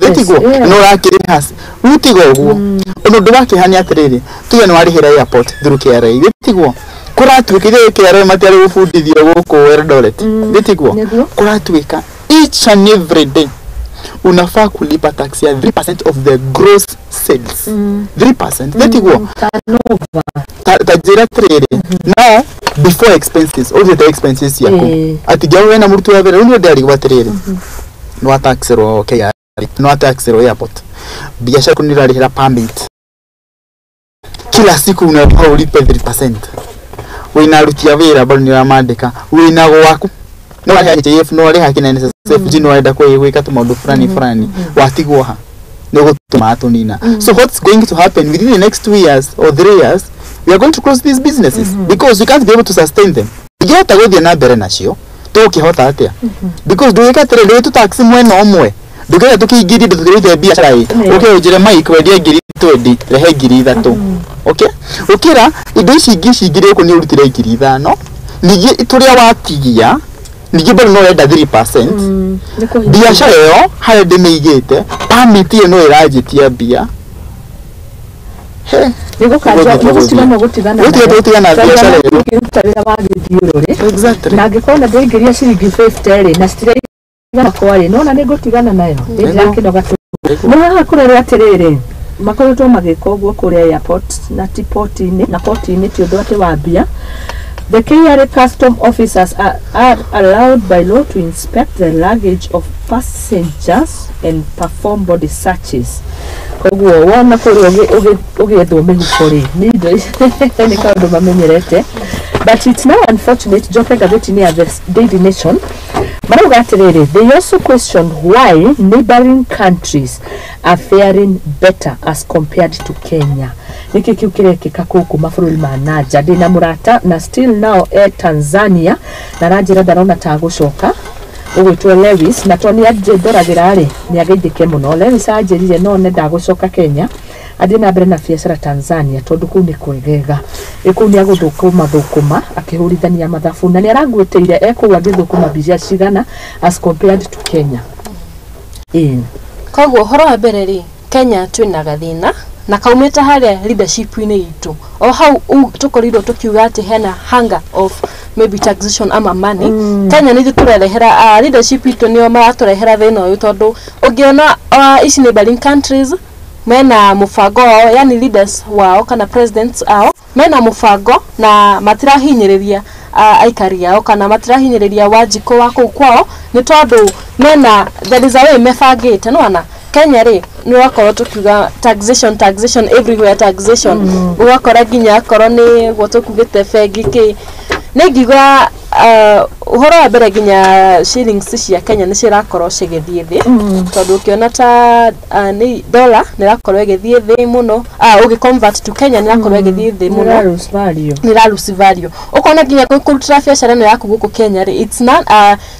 ĩ tiguo? No ũrakĩrĩha rĩu, tiga ũguo. Ona ũndũ wa kĩeha nĩ atĩrĩrĩ, tuge nĩ warĩhĩra airport through KRA, ĩ tiguo? Kũratuĩka ithuĩ KRA matiarĩ gũbundithio gũkũ Eldoret, ĩ tiguo? Nĩguo. Kũratuĩka each and every day unafaa kulipa tax ya 3% of the gross sales, 3%, ĩ tiguo? Turnover. Ta njĩra atĩrĩrĩ, now before expenses, ũrutĩte expenses ciaku, atĩ nginya wena mũruti wa wĩra rĩu nĩ ndĩrarigwo atĩrĩrĩ, nĩ wataxĩrwo KRA, nĩ wataxĩrwo airport, biashara yaku nĩ ũrarĩhĩra permit kila siku, unafaa ulipe 3%, wĩna aruti a wĩra bado nĩ ũramandĩka, wĩna gwaku no warĩha NHIF, no warĩha kina NSSF, no warenda gwĩka tũmaũndũ fulani fulani, watigwo ha nĩ gũtũma tũnina. So what's going to happen within the next 2 years or 3 years? We are going to close these businesses because we can't be able to sustain them. Ingĩhota gũthiĩ na mbere nacio tũgũkĩhota atĩa? Because ndũgĩka atĩrĩrĩ, ndũgĩtũ tax mwena ũmwe, ndũkĩenda tũkĩingĩrie indo tũkĩrute biacara ĩ ũke ũnjĩre Mike wendie 20,000, rehe 3,000, okay, ũkĩra indo ici ingĩ cingĩrĩ gũkũ nĩ ũrutire 5,000, ningĩ tũrĩa watigia ningĩ bado no ũrenda 3%. Nĩ kũhingia. Biacara ĩyo harĩa ndĩmĩigĩte permit ĩyo no ĩranjĩtia mbia. He. Nĩ gũkanjwo Gũthiĩ nĩ gũtigana gũtigana. Gũtiga tũgũtigana na biacara ĩyo. Ũkĩruta wĩra wa gĩthiũrũrĩ na angĩkorwo na ndĩraingĩria ciringi 50 rĩ, na citiraigana kwa rĩ, nona nĩ ngũtigana nayo, nĩ ndĩrakĩnoga tu. Nĩ haha kũrerwo atĩrĩrĩ, makoretwo magĩka ũguo kũrĩa airport na ti port-inĩ, na port-inĩ ti ũndũ atĩ wa mbia. The KRA custom officers are allowed by law to inspect the luggage of passengers and perform body searches. Koguo wona kũrĩa ũgĩethwo mĩhuko rĩ, nĩ indo nĩ kaũndũ mamenyerete. But it's now unfortunate, njoke ngathĩti-inĩ ya The Daily Nation, marauga atĩrĩrĩ, they also question why neighboring countries are faring better as compared to Kenya. Nĩkĩ kĩu kĩrekĩka kũkũ mabũrũri ma nanja? Ndĩna mũrata na still now e Tanzania, na aranjĩra ndarona ta gũcoka, ũgwĩtwo Lewis, na to nĩ ndoragĩra rĩ, nĩ ageithĩke mũno. Lewis anjĩrire no nĩ ndagũcoka Kenya, athiĩ na mbere na biacara Tanzania tondũ kũu nĩ kwegega. Ĩ kũu nĩ agũthũkũma thũkũma akĩhũrithania mathabu, na nĩ aranguĩtĩire e kũu agĩthũkũma mbia cigana as compared to Kenya. Ĩĩ. Koguo ũhoro wa mbere rĩ, Kenya twĩna gathĩna na kaumĩte harĩa leadership-inĩ itũ, o hau tũkorirwo tũkiuga atĩ hena hunger of maybe taxation ama money. Kenya nĩ ithuĩ tũrerehera, leadership itũ nĩo maratũrehera thĩna ũyũ, tondũ ũngĩona ici neighboring countries mena mũbango wao, yani leaders wao kana presidents ao mena mũbango na matirahinyĩrĩria aikari ao kana matirahinyĩrĩria wanjikũ wa kũu kwao, nĩ tondũ mena, there is a way mebangĩte. Nĩwona Kenya rĩ, nĩ ũgakorwo tũkiuga taxation, taxation everywhere, taxation, ũgakora nginya akorwo nĩ guo tũkugĩte bengi kĩ nĩ ngiuga, ũhoro wa mbere nginya shillings cia Kenya nĩ cirakorwo cigĩthiĩ thĩ, tondũ ũkĩona ta nĩ dollar nĩ ĩrakorwo ĩgĩthiĩ thĩ mũno, ũgĩ convert to Kenya nĩ ĩrakorwo ĩgĩthiĩ thĩ mũno. Nĩ lose value. Nĩ ĩra lose value, ũkona nginya kũrutĩra biacara ĩno yaku gũkũ Kenya rĩ, it's not,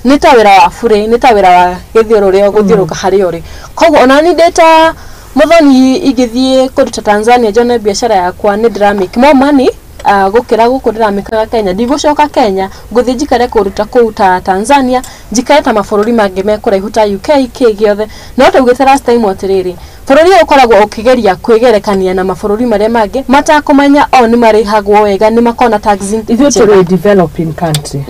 nĩ ta wĩra wa burĩ, nĩ ta wĩra wa gĩthiũrũrĩ gũthiũrũrũka harĩa ũrĩ. Koguo ona niĩ ndĩ ta mũthoni ingĩthiĩ kũruta Tanzania njone biacara yakwa nĩ ndĩra make more money gũkĩra gũkũ ndĩramĩkaga Kenya, ndigũcoka Kenya, ngũthiĩ njikare kũruta kũu ta Tanzania, njikare ta mabũrũri mangĩ me kũraihu ta UK kĩ gĩothe. No taugĩte last time atĩrĩrĩ, bũrũri ũyũ ũkoragwo ũkĩgeria kwĩgerekania na mabũrũri marĩa mangĩ matakũmenya o nĩ marĩhagwo wega, nĩ makona tax Ithuĩ njega. Tũrĩ developing country,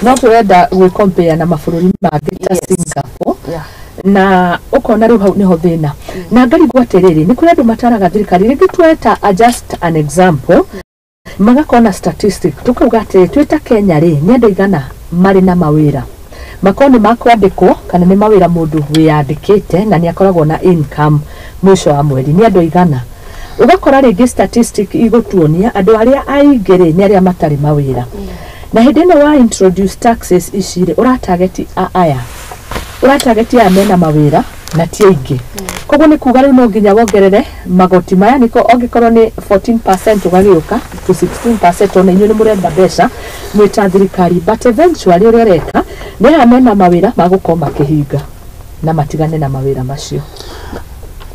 no tũrenda gwĩ compare na mabũrũri mangĩ ta Singapore, na ũkona rĩu hau nĩho thĩna. Na ngarigwo atĩrĩrĩ, nĩ kũrĩ andũ mataraga thirikari rĩngĩ, tweta a just an example, magakorwo na statistic, tukauga atĩrĩ, twĩ ta Kenya rĩ, nĩ andũ aigana marĩ na mawĩra Makorwo nĩ makwandĩkwo kana nĩ mawĩra mũndũ wĩyandĩkĩte na nĩ akoragwo na income mũico wa mweri nĩ andũ aigana. Ũgakora rĩngĩ statistic igũtuonia andũ arĩa aingĩ rĩ nĩ arĩa matarĩ mawĩra. Na hĩndĩ ĩno wa introduce taxes ici rĩ, ũratageti aya, ũratageti aya mena mawĩra na ti aingĩ. Koguo nĩ kuga rĩu no nginya wongerere magoti maya, nĩko angĩkorwo nĩ 14% ũgagĩũka to 16%, ona inyuĩ nĩ mũrenda mbeca mwĩ ta thirikari, but eventually ũrĩa ũreka nĩ aya mena mawĩra magũkorwo makĩhinga na matigane na mawĩra macio.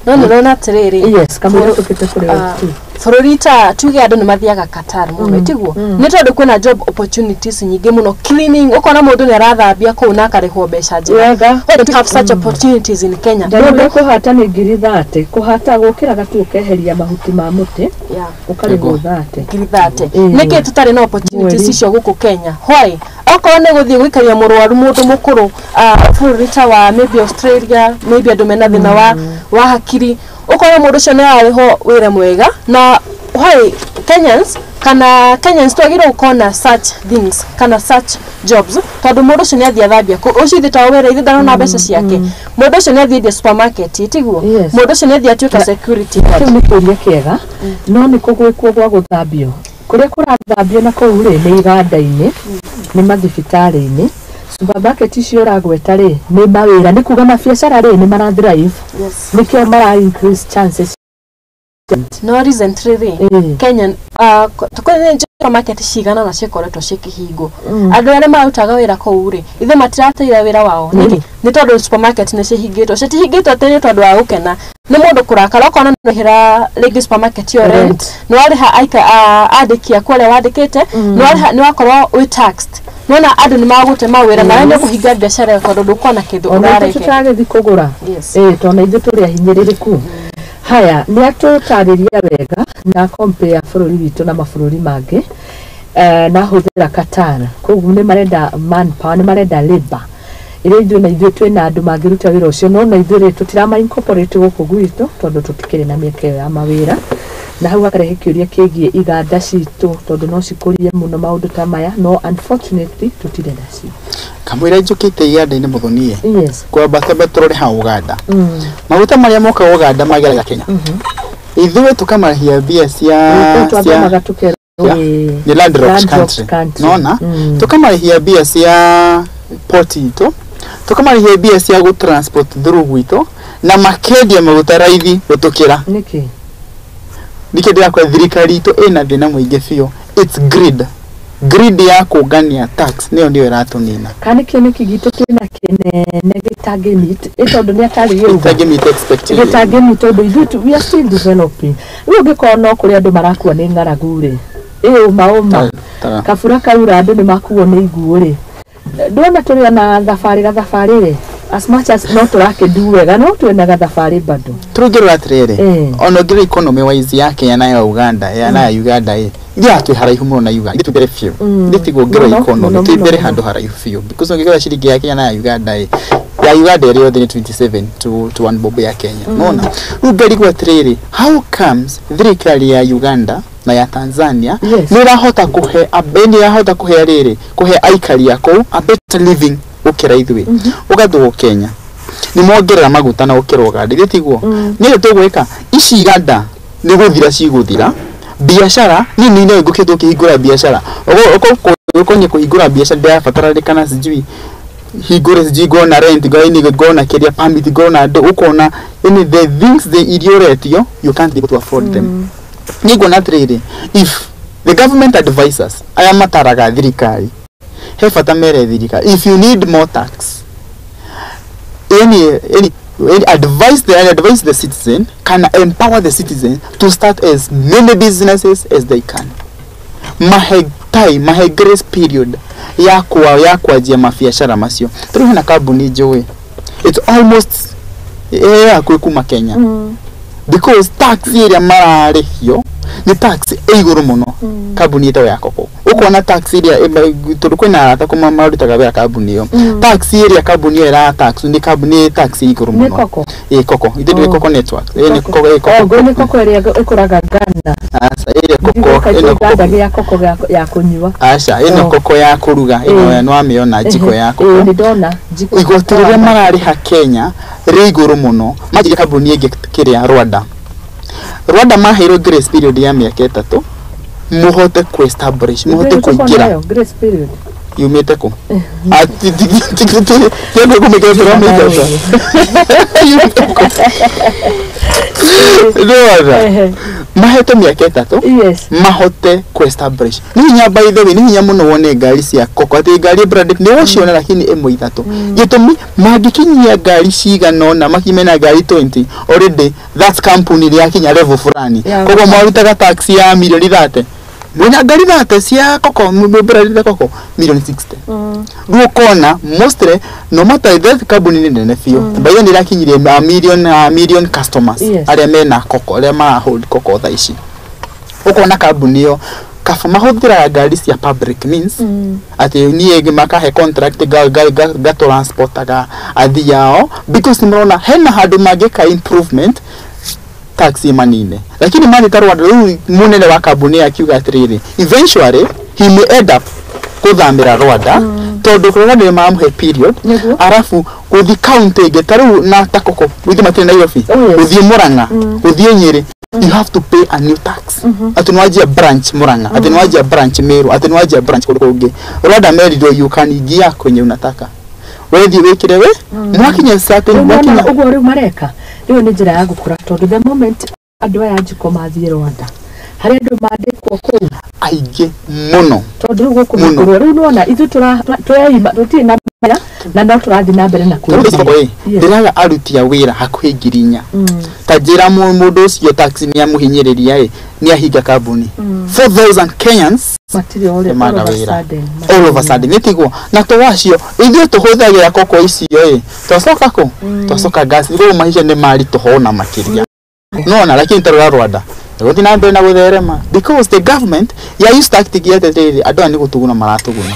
No nĩ rona atĩrĩrĩ, yes, kamũira tũkĩte kũrĩ tu bũrũri ta tuge andũ nĩ mathiaga Qatar mũno, tiguo? Nĩ tondũ kwĩna job opportunities nyingĩ mũno, cleaning, ũkona mũndũ nĩ arathambia kũu na akarĩhwo mbeca njega. Wega. Why don't we have such opportunities in Kenya? Mũndũ kũhata nĩ 30,000, kũhata gũkĩraga tu ũkeheria mahuti ma mũtĩ, ũkarĩhwo 30. 30,000. Nĩkĩ tũtarĩ na opportunities Mweri. icio gũkũ Kenya? Why? Okorwo nĩ gũthiĩ gũikaria mũrwaru, mũndũ mũkũrũ, bũrũri ta wa maybe Australia, maybe andũ mena thĩna wa hakiri, ũkorwo mũndũ ũcio nĩ ararĩhwo wĩra mwega. Na why Kenyans, kana Kenyans twagĩrĩirwo gũkorwo na such things kana such jobs, tondũ mũndũ ũcio nĩ athiĩ athambia kũ ũcio, ithe to wĩra, ithe ndarona mbeca ciake. Mũndũ ũcio nĩ athiĩ endia supermarket, tiguo? Yes. Mũndũ ũcio nĩ athiĩ atuĩka security guard. Kĩu nĩ kĩũria kĩega, no nĩ kũgwĩkwo gwa gũthambio kũrĩa kũrathambio na kũu rĩ, nĩ iganda-inĩ, nĩ mathibitarĩ-inĩ. Supermarket icio ũragweta rĩ, nĩ mawĩra, nĩ kuga mabiacara rĩ nĩ mara thrive. Nĩkĩo mara increase chances. No recently rĩ, Kenya tukwene supermarket cigana na cikoretwo cikĩhingwo. Andũ arĩa marutaga wĩra kũu rĩ, ithe matirateire wĩra wao nĩkĩ? Nĩ tondũ supermarket nĩ cihingĩtwo. Citihingĩtwo atĩ nĩ tondũ wa gũkena, nĩ mũndũ kũrakara. Ũkona nĩ wahĩra rĩngĩ supermarket ĩyo rent, Rent. nĩ warĩha aika andĩki aku arĩa wandĩkĩte, nĩ warĩha, nĩ wakorwo wĩ taxed, nĩwona andũ nĩ magũte mawĩra nawe nĩ ũkũhinga biacara ĩyo tondũ ndũkuona kĩndũ Ona ithuĩ ũrarehe. Tũtagĩthiĩ kũgũra. Ĩĩ, tondũ ithuĩ tũrĩ ahinyĩrĩrĩku. Haya, nĩ atũtarĩria wega na compare bũrũri witũ na mabũrũri mangĩ. Na hũthĩra Qatar, koguo nĩ marenda manpower, nĩ marenda labor ĩrĩa ithuĩ na ithuĩ twĩna andũ mangĩruta wĩra ũcio, no na ithuĩ rĩ tũtirama incorporate gũkũ gwitũ tondũ tũtikĩrĩ na mĩeke ĩyo ya mawĩra. Na hau hakarehe kĩũria kĩgiĩ iganda citũ, tondũ no cikũrie mũno maũndũ ta maya, no unfortunately tũtirĩ nacio. Kamũira njũkĩte iganda-inĩ mũthonie, kwamba twambe tũrore ha Uganda. Maguta marĩa mokaga Uganda mageraga Kenya, ithuĩ tũkamarĩhia mbia cia Twambe cia magatukĩra nĩ landlocked landlocked country, country. Nona tũkamarĩhia mbia cia port itũ, tũkamarĩhia mbia cia gũ transport through gwitũ, na makendia maguta raithi gũtũkĩra. Nĩkĩ? Nĩkĩo ndĩrakwĩra thirikari itũ ĩna thĩna mũingĩ biũ. It's greed, greed ya kũngania tax, nĩyo ĩratũnina. Kana kĩoneki gitũ twĩna kĩnene gĩtangĩmeet, ĩ tondũ nĩ atarĩrie uga Gĩtangĩmeet expectation. Gĩtangĩmeet, tondũ ithuĩ we are still developing. Rĩu ũngĩkorwo no kũrĩ andũ marakua nĩ ng'aragu rĩ, ĩ ũma ũma kabura kaura andũ nĩ makuo nĩ iguũ rĩ, ndona tũrĩ ona thabarĩ gathabarĩ rĩ, as much as no tũrakĩndu wega, no twĩna gathabarĩ bado. Tũrũngĩrora atĩrĩrĩ, ona ũngĩrora economy wise ya Kenya na ya Uganda, ya na ya Uganda ĩ ithuĩ twĩ haraihu mũno na Uganda, ithuĩ twĩ mbere biũ. Ithuĩ tiguo ũngĩrora Mũno, economy mũno, twĩ mbere mũno. Handũ haraihu biũ, because ũngĩrora ciringi ya Kenya na ya Uganda ĩ, ya Uganda ĩrĩ yothe nĩ 27 to 1 bob ya Kenya. Nona rĩu ngarigwo atĩrĩrĩ, how comes thirikari ya Uganda na ya Tanzania nĩ ĩrahota kũhe nĩ ĩrahota kũhe rĩrĩ, kũhe aikari a kũu a better living gũkĩra ithuĩ? Ũgathwo Kenya nĩ mongerera maguta na gũkĩra Uganda, ithuĩ tiguo nĩ tũgwĩka ici iganda nĩ gũthira cigũthira biacara. Niĩ nĩ no ngũkĩtwo kĩhingũra biacara ũkonye kũhingũra biacara ndĩrabatarĩkana, sijui hingũre, sijui ngona rent, ngona ngona kĩrĩa permit, ngona andũ, ũkona yani the things the iria ũretio, you can't be able to afford them. Niĩ nguona atĩrĩrĩ, if the government advisors aya mataraga thirikari, he bata mere thirikari, if you need more tax, any advise the citizen kana empower the citizen to start as many businesses as they can. Mahe time, mahe grace period ya kwanjia mabiacara macio. Tondũ hena kambuni njũĩ it's almost hakuhĩ kuma Kenya, because tax ĩrĩa mararĩhio Nĩ tax ĩ igũrũ mũno kambuni ĩtagwo ya koko. Ũkona tax ĩrĩa tondũ kwĩna arata kuma marutaga wĩra kambuni ĩyo, tax ĩrĩa kambuni ĩyo ĩra tax nĩ kambuni tax ĩ igũrũ Nĩ mũno. koko? Ĩ koko ithe ndĩ koko network ĩ nĩ koko ĩ Oh, koko. Ngo nĩ koko ĩrĩa ĩkũraga Ghana. Aca, ĩrĩa koko ĩno Kĩganda koko gĩa koko ya kũnyua. Aca, ĩno koko ya kũruga ĩno nĩ wamĩona njiko ya koko. Ĩĩ, nĩ ndona njiko. Igoti rĩrĩa mararĩha Kenya rĩ igũrũ mũno. Manjirie kambuni ĩngĩ kĩrĩa Rwanda. Rwanda maheirwo grace period ya mĩaka 3 mũhote ku establish, mũhote kũingĩra. Nayo grace period. Yumĩte kũ? Tiendwo kũmĩkĩra mĩthemba yumĩte kũ? Nĩwona mahetwo mĩaka 3 mahote ku establish. Nĩ hinya, by the way, nĩ hinya mũno wone ngari cia koko atĩ ngari branded nĩ ũciona, lakini ĩmwe ithatũ. Gĩtũmi mangĩkinyia ngari cigana ũna, makinye na ngari 20, already that company nĩ yakinya level fulani. Koguo marutaga tax ya milioni 30 mwena ngari 30 cia koko branded koko milioni 60. Rĩu ũkona mostly no matter that kambuni nĩ nene biũ, by the way nĩ ĩrakinyirie a million customers arĩa mena koko, arĩa mara hold koko thaa ici. Ũkona kambuni ĩyo kaba mahũthĩraga ngari cia public means, atĩ niĩ makahe contract gatransportaga athii ao because nĩ marona hena handũ mangĩka improvement tax manine. Lakini mani ta Rwanda, rĩu mũnene wa kambuni akiuga atĩrĩrĩ, eventually he may end up kũthamĩra Rwanda tondũ Rwanda nĩ maramũhe period. Arabu gũthiĩ county ĩngĩ ta rĩu na ta koko gũthiĩ matirĩ Nairobi, gũthiĩ Murang'a, gũthiĩ Nyĩrĩ, you have to pay a new tax, atĩ nĩ wanjia branch Murang'a, atĩ nĩ wanjia branch Meru, atĩ nĩ wanjia branch kũndũ kũngĩ. Rwanda merirwo you can ingia kwenye unataka, wethiĩ wĩkĩre we mwakinya certain Rĩu mwakinya. nona ũguo rĩu mareka rĩu nĩ njĩra ya gũkũra, tondũ the moment andũ aya njiko mathiĩ Rwanda harĩ andũ mandĩkwo kũu. Aingĩ mũno. Tondũ rĩu gũkũ Mũno. gũkũrwo rĩu nĩwona ithuĩ tũreima tũtirĩ na mawĩra na no tũrathiĩ na mbere na Tarĩu kwĩima. ĩ ndĩraga aruti a wĩra hakuhĩ 4,000. Ta njĩra mũndũ ũcio tax nĩ amũhinyĩrĩria ĩ nĩ ahinga kambuni, 4000 Kenyans matirĩ all nĩmaga all of a wĩra sudden. All of a sudden nĩ tiguo na to wacio ithuĩ tũhũthagĩra koko icio ĩ twacoka kũ twacoka gas rĩu maisha nĩ maritũha ona makĩria nona. Lakini tarora Rwanda gũthiĩ na mbere na gũtherema because the government ya use tactic ya atĩrĩrĩ, andũ aya nĩ gũtuguna maratuguna,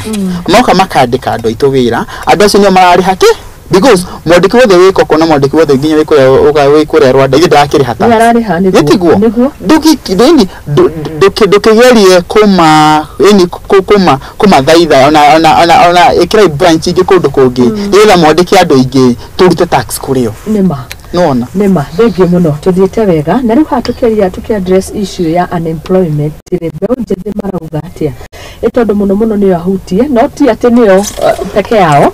moka makandĩka andũ aitũ wĩra, andũ acio nĩo mararĩha kĩ because mwandĩki wothe wĩ koko na mwandĩki wothe nginya wĩ kũrĩa wĩ kũrĩa Rwanda ithuĩ ndakĩrĩha tax. Nĩ ararĩha. Nĩ Nĩguo. Tiguo. Nĩguo. Ndũkĩgerie kũma yani kũma kũmathaitha ona ĩkĩrai branch ingĩ kũndũ kũngĩ nĩgetha mwandĩke andũ aingĩ tũrute tax kũrĩ o. Nĩma. Nĩwona? Nĩma, thengiũ mũno, tũthiĩte wega. Na rĩu haha tũkĩaria tũkĩ address issue ya unemployment rĩ, mbeũ njĩthĩ marauga atĩa? Nĩ tondũ mũno mũno nĩyo ahutie, no ti atĩ nĩyo peke yao,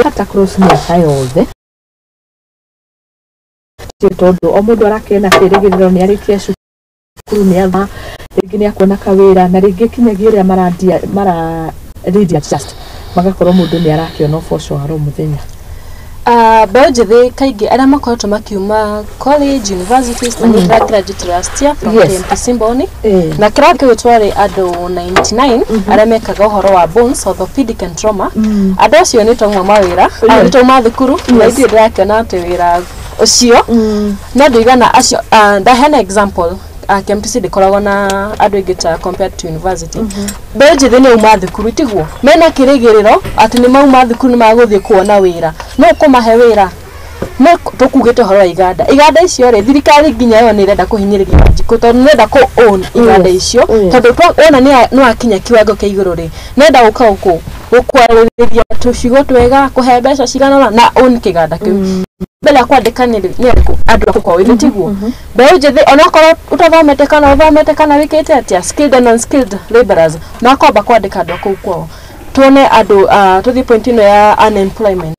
hata cross mĩaka yothe. Ti tondũ o mũndũ arakĩrĩ na kĩrĩgĩrĩro nĩ arĩkia cukuru nĩ atha rĩngĩ nĩ akuona kawĩra, na rĩngĩ kinyagia ũrĩa marandia mara readjust magakorwo mũndũ nĩ arakĩona ũboco wa ro mũthenya. Mbeũ njĩthĩ kaingĩ arĩa makoretwo makiuma college, universities, na niĩ ndĩra graduate last year from KMTC Mboni, na kĩrathi kĩu twarĩ andũ 99 arĩa mekaga ũhoro wa bones, orthopedic and trauma. Andũ acio nĩ twauma mawĩra, nĩ twauma thukuru na ithuĩ ndĩrakĩona atĩ wĩra ũcio no ndũigana acio. Ndaheana example, KMTC ndĩkoragwo na andũ aingĩ ta compared to university. Mbeũ njĩthĩ nĩ auma thukuru, tiguo mena kĩrĩgĩrĩro atĩ nĩ mauma thukuru nĩ magũthiĩ kuona wĩra, no kũmahe wĩra no tũkugĩte ũhoro wa iganda icio rĩ, thirikari nginya yo nĩ ĩrenda kũhinyĩrĩria Wanjikũ tondũ nĩ ĩrenda kũ own iganda icio. Tondũ wona nĩ wakinya kiwango kĩa igũrũ rĩ, nĩ enda gũka gũkũ gũkwarĩrĩria tũcigo twega, kũhe mbeca cigana ũna na own kĩganda kĩu. Mbere ya kwandĩka nĩ arĩkũ andũ a gũkorwo tiguo mbeũ njĩthĩ, onakorwo ũtathomete kana ũthomete kana wĩkĩte atĩa, skilled and unskilled laborers makwamba kwandĩka andũ a kũu kwao. Tuone andũ, tũthiĩ point ĩno ya unemployment.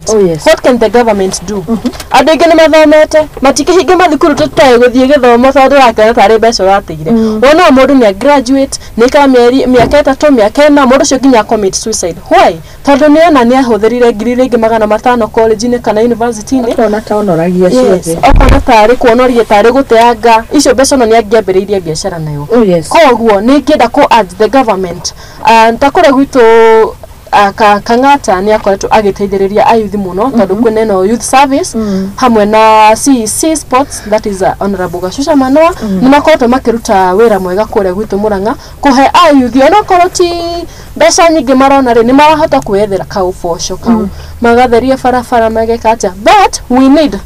What can the government do? Andũ aingĩ nĩ mathomete, matikĩhinga mathukuru tũtoĩ gũthiĩ gĩthomo tondũ ũrakĩona tarĩ mbeca ũrateire. Wona mũndũ nĩ a graduate nĩ ikara mĩeri mĩaka 3, mĩaka 4, mũndũ ũcio nginya commit suicide. Why? Tondũ nĩ ona nĩ ahũthĩrire ngiri rĩngĩ 500 college-inĩ kana university-inĩ. Ũkona ta onoragia ciothe. Okona tarĩ kuonoria tarĩ gũteanga icio mbeca, ona nĩ angĩambĩrĩirie biacara nayo. Koguo nĩ ingĩenda kũ urge the government, ta kũrĩa gwitũ Kang'ata nĩ akoretwo agĩteithĩrĩria ayuthi mũno tondũ kwĩna ĩno youth service hamwe na CEC sports, that is Honorable Gachusha Manoa, nĩ makoretwo makĩruta wĩra mwega kũrĩa gwitũ Murang'a kũhe ayuthi onokorwo ti mbeca nyingĩ marona rĩ, nĩ marahota kwĩyethera kauboco kau, magatheria barabara, mageka atĩa. But we need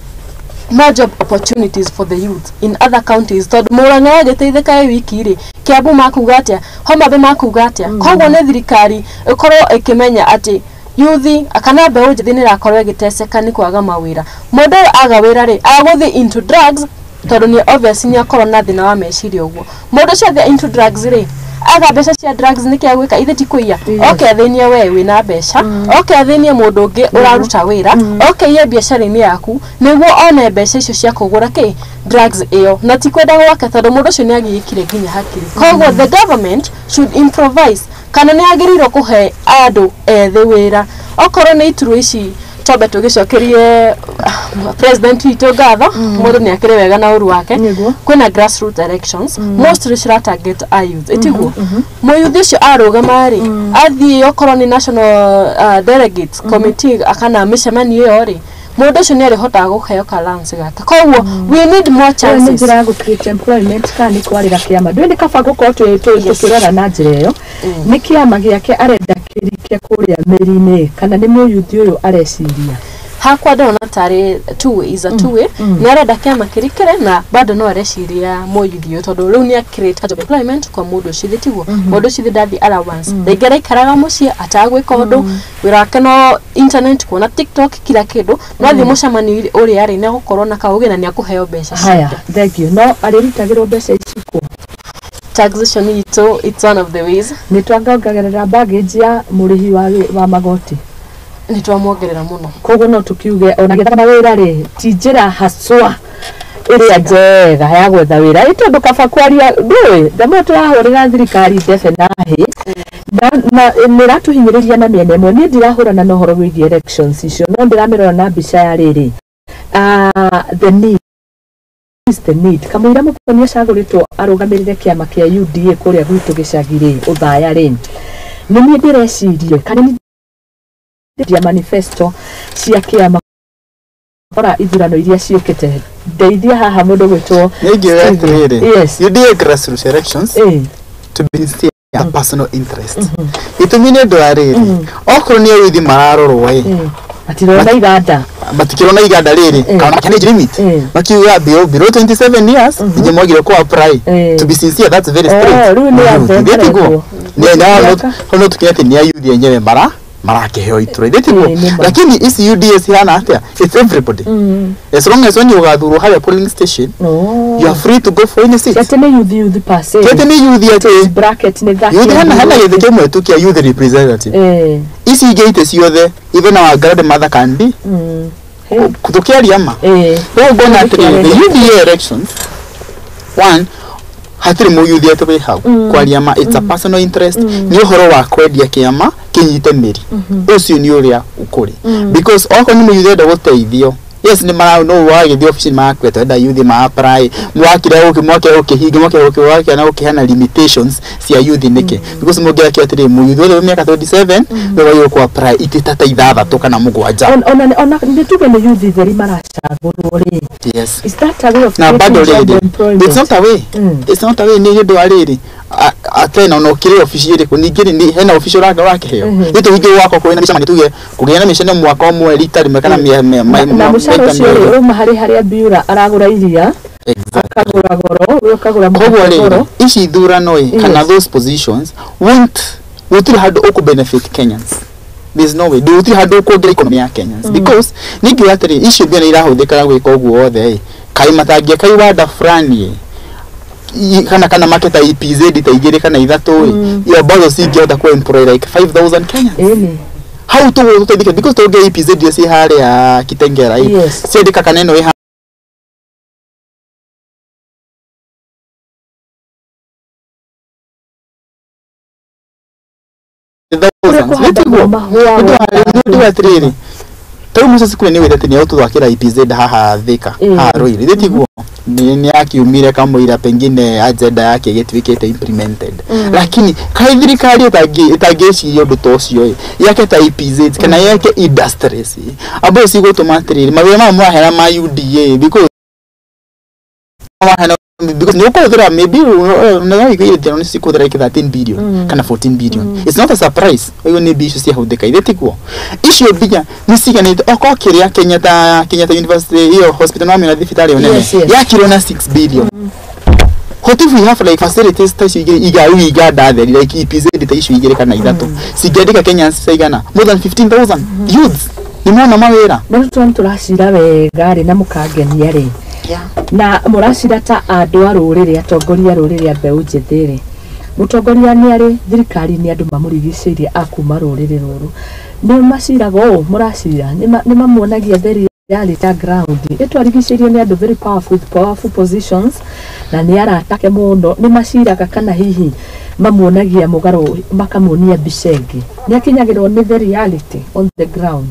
more job opportunities for the youth in other counties, tondũ Murang'a yagĩteithĩka ĩ wiki rĩ, Kiambu makuga atĩa, Homa Bay makuga atĩa? Koguo nĩ thirikari ĩkorwo ĩkĩmenya atĩ yuthi kana mbeũ njĩthĩ nĩ ĩrakorwo ĩgĩteceka nĩ kwaga mawĩra. Mũndũ ũyũ aga wĩra rĩ, agũthiĩ into drugs, tondũ nĩ obvious nĩ akorwo na thĩna wa meciria. Ũguo mũndũ ũcio athiĩ into drugs rĩ, aga mbeca cia drugs nĩkĩ agwĩka? Ithe ti kũiya, oke athĩnie we wĩna mbeca, oke athĩnie mũndũ ũngĩ ũraruta wĩra, oke iye biacara-inĩ yaku nĩguo one mbeca icio cia kũgũra kĩ drugs ĩyo, na ti kwenda gwake, tondũ mũndũ ũcio nĩ agiĩkire nginya hakiri. Koguo the government should improvise, kana nĩ agĩrĩirwo kũhe andũ ethĩ wĩra okorwo nĩ iturwa ici. Twambe tũgĩcokerie president witũ ngatho, mũndũ nĩ akĩrĩ wega na ũru wake. Kwĩna grassroots elections, mostly cira target a youth, ĩtiguo mũyuthi ũcio arũgama rĩ, athiĩ okorwo nĩ national delegates committee kana mĩcemanio ĩyo rĩ, mũndũ ũcio nĩ arĩhotaga kũheo ka gake. Koguo we need more Ĩyo nĩ chances. Njĩra ya gũ create employment kana nĩ kwarĩra kĩama? Ndũĩ nĩ kaba gũkorwo tũkĩrora na njĩra ĩyo, nĩ kĩama gĩake arenda kĩrike kũrĩa mĩri-inĩ kana nĩ mũyuthi ũyũ areciria? Hakwa ndĩrona tarĩ two way, is a two way. Nĩ arenda kĩama kĩrikĩre na bado no areciria mũyuthi ũyũ, tondũ rĩu nĩ create job employment kwa mũndũ ũcio. Thĩ tiguo mũndũ ũcio ndathiĩ allowance rĩngĩ araikaraga mũciĩ atagwĩka ũndũ, wĩra wake no internet, kuona TikTok, kila kĩndũ. No athiĩ mũcemanio ũrĩa rĩ, nĩ agũkorwo na kaũgĩ na nĩ akũheo mbeca Haya, ciake. Thank you. No arĩrutagĩrwo mbeca ici kũ? Taxation itũ, it's one of the ways. Nĩ twangongagĩrĩra baggage ya mũrĩhi wa magoti. Nĩ twamwongerera mũno. Koguo no tũkiuge ona gĩethaga mawĩra rĩ, ti njĩra haswa ĩrĩa njega ya gwetha wĩra, ĩ tondũ kaba kwaria ndũĩ ndamwe tũrahũrĩra thirikari ndebe na hĩ na nĩ ĩratũhinyĩrĩria na mĩena ĩmwe. Niĩ ndirahũrana na ũhoro wĩgiĩ elections icio, no ndĩramĩrora na mbica ya rĩrĩ, the need is the need. Kamũira Mũthoni acagũrĩtwo arũgamĩrĩre kĩama kĩa UDA kũrĩa gwitũ gĩcagi rĩ, Ũthaya rĩ, nĩ niĩ ndĩrecirie kana nĩ ndia manifesto cia kĩama ora ithurano iria ciũkĩte. Ndeithia haha, mũndũ gwĩtwo Nĩngiuga Stephen. atĩrĩrĩ, UDA grassroots elections, to be sincere, a personal interest. Gĩtũmi nĩ ũndũ wa rĩrĩ, okorwo nĩ ayuthi mararorwo ĩ, matirona iganda. Matikĩrona iganda rĩrĩ kana makĩana age limit, makiuga below 27 years ningĩ mwagire ku apply. To be sincere, that's very straight. Rĩu nĩ athe Gĩtiguo maretwo. nĩ Mĩaka? no tukinya atĩ nĩ ayuthi enyewe marakĩheo iturwa gĩtiguo. Nĩ ma. Lakini ici UDA cihana atĩa? It's everybody, as long as when ũgathurwo harĩa polling station, you are free to go for any seat. Atĩ nĩ youth per se? Kĩatĩ nĩ youth, atĩ Bracket nĩ thaki. Youth hena gĩthĩ kĩmwe tu kĩa youth representative. Ici ingĩ itĩ ciothe, even our grandmother can be. Tũkĩaria ma, rĩu ngona atĩrĩrĩ, the UDA elections one, hatirĩ mũyuthi atĩ wĩ hau. Kwaria ma, it's a personal interest. Nĩ ũhoro wa kwendia kĩama kĩnyite mĩri, ũcio nĩ ũrĩa ũkũrĩ, because okorwo nĩ mũyuthi enda gũteithio, yes, nĩ mara no wagĩthiĩ obici nĩ marakwĩra twenda youth ma apply, mwakire gũkĩ, mwakire gũkĩhinga, mwakire gũkĩ, mwakire na gũkĩheana limitations cia youth nĩkĩ? Because mũngĩakĩra atĩrĩ, mũyuthi wothe wĩ mĩaka 27 nĩ wagĩrĩirwo kũ apply itĩ ta ithathatũ kana mũgwanja. Ona nĩ tuge nĩ youth theri maracagũrwo rĩ, is that a way of na creating bado job rĩrĩ, employment? It's not a way. It's not a way, nĩ ũndũ wa rĩrĩ, atena ona ũkĩrĩ obici ĩrĩkũ, ningĩ rĩ, hena obici ũrakĩheo nĩ tũhinge gwakwa kũrĩ na mĩcemanio, tuge kũgĩa na mĩcemanio mwaka ũmwe rita rĩmwe kana Na mũcara maita ũcio rĩ, merĩ. ũrauma harĩ harĩa Biura aragũra iria, akagũra goro, we ũkagũra Koguo mũgate rĩrĩ, goro. Ici ithurano ĩ, kana those positions won't, gũtirĩ handũ ũkũ benefit Kenyans. There's no way, gũtirĩ handũ ũkuongerera economy ya Kenyans, because ningĩ atĩrĩ, icio mbia nĩ irahũthĩka gwĩka ũguo wothe ĩ, kaĩ matangĩaka iwanda fulani ĩ, kana make ta EPZ ta igĩrĩ kana ithatũ ĩ, iyo mboco cingĩhota ku employ like 5000 Kenyans. Ĩni. Hau tũguo tũteithĩke, because tũngĩ EPZ iria ciĩ harĩa Kitengela ĩ, ciandĩka kana ĩno ĩ. Kũrĩa Thousands. kũhandagwo Nĩtiguo? mahũa. Nĩ ũndũ atĩrĩrĩ, tarĩu Moses Kuria nĩ wĩte atĩ nĩ egũtũthakĩra EPZ haha Thika, haha Ruiru, ithe tiguo? Nĩ akiumire kamũira pengine agenda yake ĩgĩtuĩkĩte implemented. Lakini kaĩ thirikari ĩtangĩciria ũndũ ta ũcio ĩ, yake ta EPZ kana yake industries ĩ, ambayo cigũtũma atĩrĩrĩ mawĩra maya mũrahera ma UDA, because mahena, because nĩ ũkũhũthĩra maybe nĩ nĩ cikũhũthĩra like 13 billion kana 14 billion. It's not a surprise ũguo nĩ mbia icio ciahũthĩka, ithe tiguo? Icio mbia nĩ ciganĩte okorwo kĩrĩa Kenyatta University ĩyo hospital no mena thibitarĩ ĩyo nene Yes. yakirwo na 6 billion. What if we have like facilities ta icio igĩrĩ iga rĩu iganda theri like EPZ ta icio igĩrĩ kana ithatũ cingĩandĩka Kenyans caigana more than 15,000 youths nĩ mona mawĩra. Na rĩu tondũ tũracira wega rĩ na mũkangenia rĩ na mũracira ta andũ a rũrĩrĩ, atongoria a rũrĩrĩ a mbeũ njĩthĩ rĩ, mũtongoria nĩ arĩ thirikari nĩ andũ mamũrigicĩirie a kuma rũrĩrĩ rũrũ, nĩ maciraga ũũ mũracira, nĩ mamuonagia the reality ya ground ĩtwarigicĩirio nĩ andũ very powerful with powerful positions na nĩ aratake mũno, nĩ maciraga kana hihi mamuonagia mũgarũ makamuonia mbica ĩngĩ, nĩ akinyagĩrwo nĩ the reality on the ground?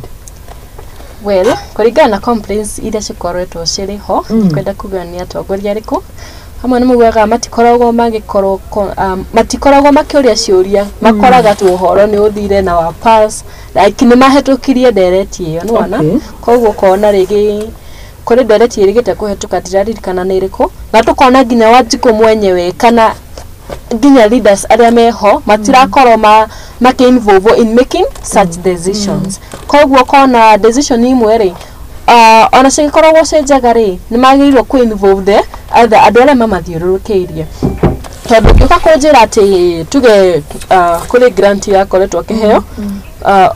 Well, kũringana na complaints iria cikoretwo cirĩ ho, kwenda kuga nĩ atongoria arĩkũ hamwe nĩ maugaga matikoragwo magĩkorwo matikoragwo makĩũria ciũria, makoraga tu ũhoro nĩ ũthire na wa pass, like nĩ mahĩtũkirie ndereti ĩyo nĩwona. Koguo ũkona rĩngĩ kũrĩ ndereti ĩrĩgĩte kũhetũka, ndiraririkana nĩ ĩrĩkũ, na tũkona nginya Wanjikũ mwenyewe kana nginya leaders arĩa meho matirakorwo ma makĩ-involve in making such decisions. Koguo ũkona decision imwe rĩ, ona cigĩkoragwo ciĩ njega rĩ, nĩ magĩrĩirwo kũ involve the other andũ arĩa mamathiũrũrũkĩirie, tondũ ũngĩũka kũnjĩra atĩ tuge kũrĩ grant yakoretwo akĩheo,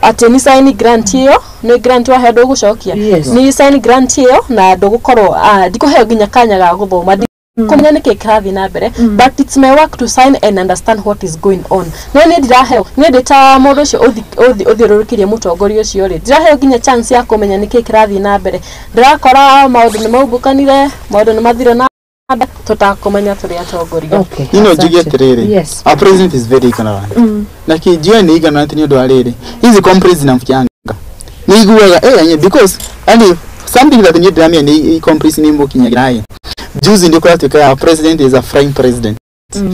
atĩ nĩ sign grant ĩyo, nĩ grant waheo ndũgũcokia. Nĩ sign grant ĩyo na ndũgũkorwo ndikũheo nginya kanya ga gũthoma kũmenya nĩkĩ kĩrathiĩ na mbere, but it's my work to sign and understand what is going on. No niĩ ndiraheo, niĩ ndĩ ta mũndũ ũcio ũthiũrũrũkĩirie mũtongoria ũcio rĩ, ndiraheo nginya chance ya kũmenya nĩkĩ kĩrathiĩ na mbere. Ndĩrakora maũndũ nĩ maumbũkanire, maũndũ nĩ mathire na mbere tũtakũmenya tũrĩ atongoria. Ino njuge atĩrĩrĩ, our president is very ignorant. Na kĩnjiũĩ nĩ ignorant nĩ ũndũ wa rĩrĩ, hizi complaints zinamfikianga nĩ iguaga eh because and something that niĩ ndĩramenya nĩ complaints nĩ imũkinyagira ĩ. Juzi ndio kũratuĩka our president is a flying president,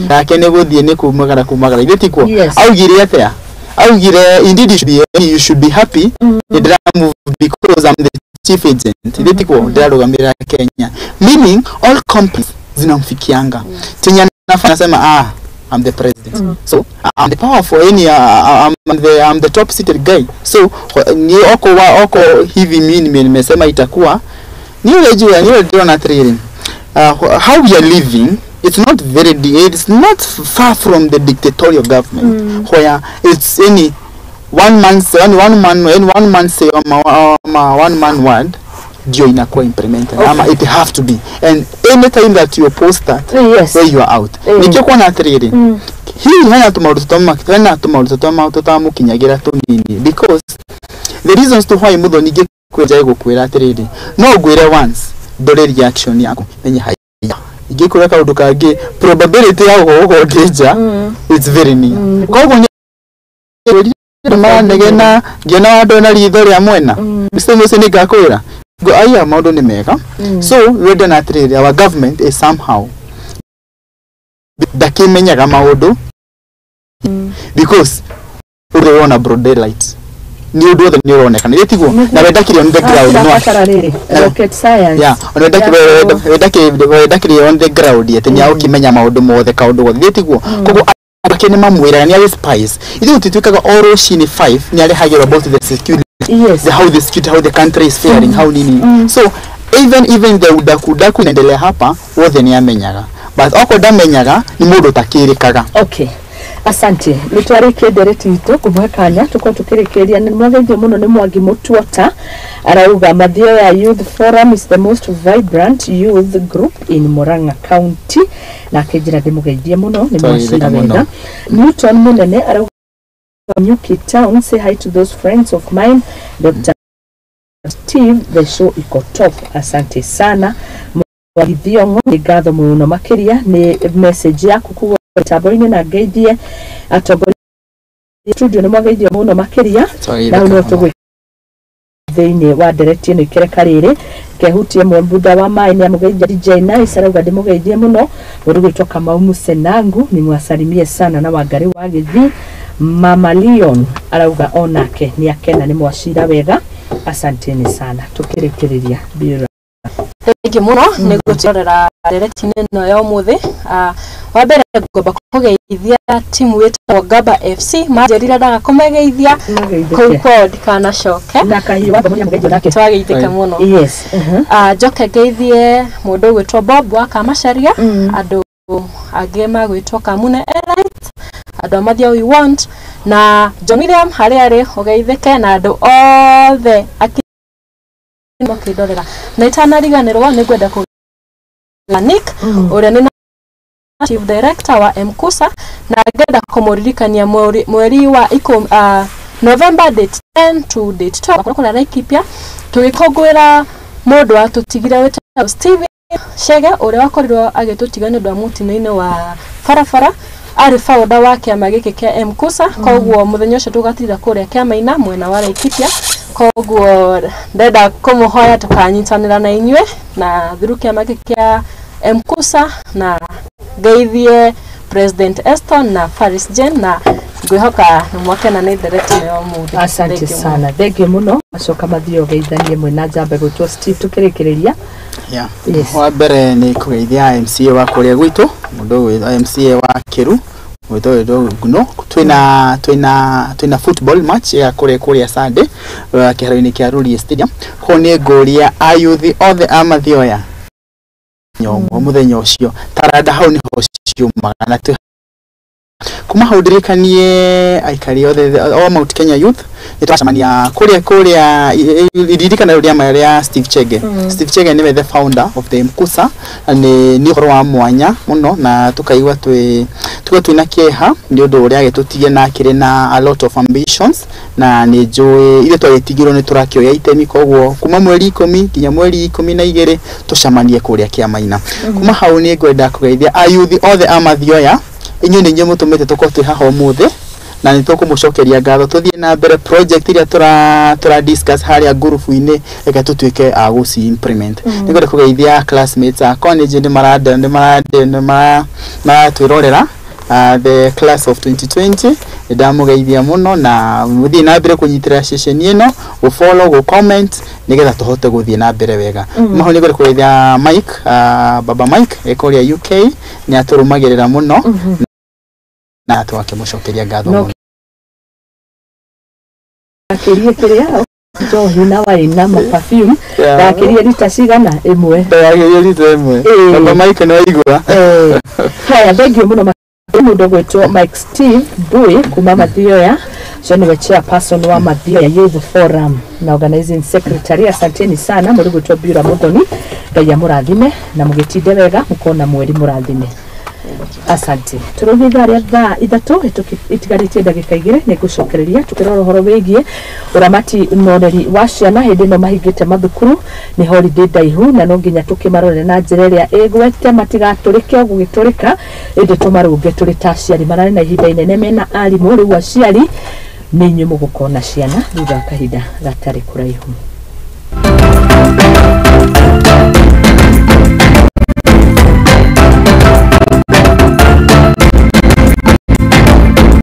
nake nĩ gũthiĩ nĩ kumagara kumagara, ithe tikuo? Yes. Augire atĩa? Augire indeed you should be happy nĩ ndĩra move because I'm the chief agent, ithe tikuo? Ndĩrarũgamĩrĩra Kenya, meaning all complaints zinamfikianga. Chenye anafanya anasema, "Ah, I'm the president, so I'm the powerful any I'm the top seated guy, so ni oko wa oko hivi mimi nimesema itakuwa ni ule juu ni ule." Ndĩrona atĩrĩrĩ, how we are living, it's not far from the dictatorial government where it's any one man one, one man say ama one man word ndio inakuwa implemented. Ama it have to be, and anytime that you oppose that, where you are out. Nikio kuona atĩrĩrĩ, hihi hena tũmaũndũ hena tũmaũndũ tũtamũkinyagĩra tũnini, because the reasons to why Muthoni ingĩkwĩra gũkwĩra atĩrĩrĩ, no ngwĩre once ndore reaction yaku menye haya, ingĩkwĩra kaũndũ kangĩ probability ya gũkorwo ngĩnja it's very near. Koguo nĩ maranegena ngĩona wandũ na ritho rĩa mwena ũcio ũcio nĩ ngakwĩra ngo aya maũndũ nĩ mega. So wende na atĩrĩrĩ, our government is somehow ndakĩmenyaga maũndũ because ũrĩa wona broad daylight nĩ ũndũ wothe nĩ ũronekana, ĩ tiguo? Na wendakĩrĩ on the ground no Tũrabatara rĩrĩ rocket science. Yeah, ona wendakĩrĩ on the ground atĩ nĩ agũkĩmenya maũndũ mothe, kaũndũ gothe, ĩ tiguo? Koguo ake nĩ mamwĩraga nĩ arĩ spies. Ithuĩ tũtuĩkaga o rũcinĩ 5 nĩ arehagĩrwo about the security, the how the security, how the country is faring, how nini. So even the udakudaku inaendelea hapa wothe nĩ amenyaga, but okorwo ndamenyaga nĩ mũndũ ũtakĩrĩkaga. Okay, asante. Nĩ twarĩkia ndereti itũ kũmũhe kanya tũkorwo tũkĩrĩkĩria. Nĩ mwageithio mũno nĩ Mwangi Mũtuota, arauga Mathioya Youth Forum is the most vibrant youth group in Murang'a County, nake njĩra ndĩmũgeithie mũno nĩ mwacira Twageithĩka mũno. wega. Newton Mũnene arauga Nyuki Town, say hi to those friends of mine, Dr. Steve, the show iko top. Asante sana Mwangi Thiong'o, nĩ ngatho mũno makĩria nĩ message yaku kuga mĩtambo-inĩ na ngeithie atongoria studio, nĩ mwageithio mũno makĩria na Twageithĩka no mũno. tũgwĩ Thĩinĩ wa ndereti ĩno ikereka rĩrĩ kehutie mwembutha wa maĩ nĩ amũgeithia. DJ Nice arauga ndĩmũgeithie mũno. Mũndũ gwĩtwo Kamau Musenangu nimwasalimie sana na Wangari wa Gĩthii. Mama Leon arauga onake nĩ akena nĩ mwacira wega, asanteni sana. Tukĩrĩkĩrĩria, Bira. Thengiũ mũno nĩ gũtũrorera ndereti-inĩ ĩno ya ũmũthĩ. Wa mbere ngwamba kũgeithia timu ĩtagwo Gaba FC, manjĩrire ndaga kũmageithia kũu kwao ndikanacoke. Na kahiũ wa ngomo nĩ nake. Twageithĩka mũno. Njoke ngeithie mũndũ ũgwĩtwo Bob wa Kamacharia, andũ angĩ magwĩtwo Kamune Elite, andũ a Mathia We Want, na John William harĩa arĩ ũgeithĩke, na andũ othe makĩndorera. Na itanariganĩrwo nĩ ngwenda kũ Nick ũrĩa nĩ Chief Director wa MKUSA, na ngenda kũmũririkania mweri wa November date 10 to date 12 kũrĩa Laikipia tũgĩkũngũĩra mũndũ watũtigire wĩtagwo Steven Chege, ũrĩa wakorirwo agĩtũtiga nĩ ũndũ wa mũtino-inĩ wa barabara. Arĩ founder wa kĩama gĩkĩ kĩa MKUSA. Koguo mũthenya ũcio tũgatinda kũrĩa kĩama-inĩ mwena wa Laikipia. Koguo ndenda kũmũhoya tũkanyitanĩra na inyuĩ na through kĩama gĩkĩ kĩa MKUSA, na ngeithie President Eston na Faris Jen, na ngwĩhoka nĩ mwakena nĩ ndereti ĩno ya ũmũthĩ. Asante Thank you. sana, thengiũ mũno. Macoka mathiĩ ũgeithanie mwena njamba gwĩtwo Steve tũkĩrĩkĩrĩria. Yes. Wa mbere nĩ kũgeithia MCA wa kũrĩa gwitũ, mũndũ ũgwĩtwo MCA wa Kĩru gwĩtwo gwĩtwo Nguno. Twĩna football match ya kũrĩa Sunday, kĩharo-inĩ kĩa Rurie Stadium. Koguo nĩ ngũria ayuthi othe a Mathioya nyomwo mũthenya ũcio taranda hau nĩho ciumaga na twĩ kuma hau. Ndirikanie aikari othe o Mount Kenya Youth nĩ twacemania kũrĩa iririkana rĩa rĩa Steve Chege. Steve Chege nĩwe the founder of the MKUSA, na nĩ ũhoro wa mwanya mũno, na tukaigua twĩ tukaigua twĩna kĩeha nĩ ũndũ ũrĩa agĩtũtigia na akĩrĩ na a lot of ambitions, na nĩ njũĩ ithuĩ twagĩtigirwo nĩ tũrakĩoya itemi. Koguo kuma mweri 10 nginya mweri 12 tũcemanie kũrĩa kĩama-ina. Kuma hau nĩ ngwenda kũgeithia ayuthi othe a Mathioya. Inyuĩ nĩ inyuĩ mũtũmĩte tũkorwo twĩ haha ũmũthĩ, na nĩ tũkũmũcokeria ngatho. Tũthiĩ na mbere project iria tũra discuss harĩa ngurubu-inĩ, reke tũtuĩke a gũci implement. Nĩ ngwenda kũgeithia classmates akwa, nĩ njũĩ nĩ maranda nĩ maranda nĩ maratwĩrorera, the class of 2020. Nĩ ndamũgeithia mũno, na mũthiĩ na mbere kũnyitĩrĩra ceceni ĩno, gũfollow, gũcomment, nĩgetha tũhote gũthiĩ na mbere wega. Maho nĩ ngwenda kũgeithia Mike, baba Mike e kũrĩa UK, nĩ atũrũmagĩrĩra mũno na twakĩmũcokeria ngatho No mũno. Akĩrie kĩrĩa njohi na waina ma perfume ndakĩrie rita cigana ĩmwe. Ndagĩrie rita ĩmwe. Ĩĩ. Baba Mike, nĩ waigua. Haya, thengiũ mũno. Mũndũ ũgwĩtwo Mike Steve Mbui kuma Mathioya, ũcio nĩwe chairperson wa Mathioya Youth Forum na organizing secretary. Asanteni sana. Mũndũ ũgwĩtwo Biura Muthoni, Ngai amũrathime na mũgĩtinde wega, mũkona mweri mũrathime. Asante. Tũrũgie ithaa rĩa thaa 3 itigarĩtie ndagĩka 2. Nĩ ngũcokereria tũkĩrora ũhoro wĩgiĩ ũramati na ũreri wa ciana hĩndĩ ĩno mahingĩte mathukuru, nĩ holiday ndaihu, na no nginya tũkĩmarore na njĩra ĩrĩa ĩgwete matigatũrĩke o gũgĩtũrĩka, ĩndĩ tũmarũnge tũrĩ ta aciari. Mararĩ na ihinda inene mena arimũ, rĩu aciari nĩ inyuĩ mũgũkorwo na ciana thutha wa kahinda gatarĩ kũraihu.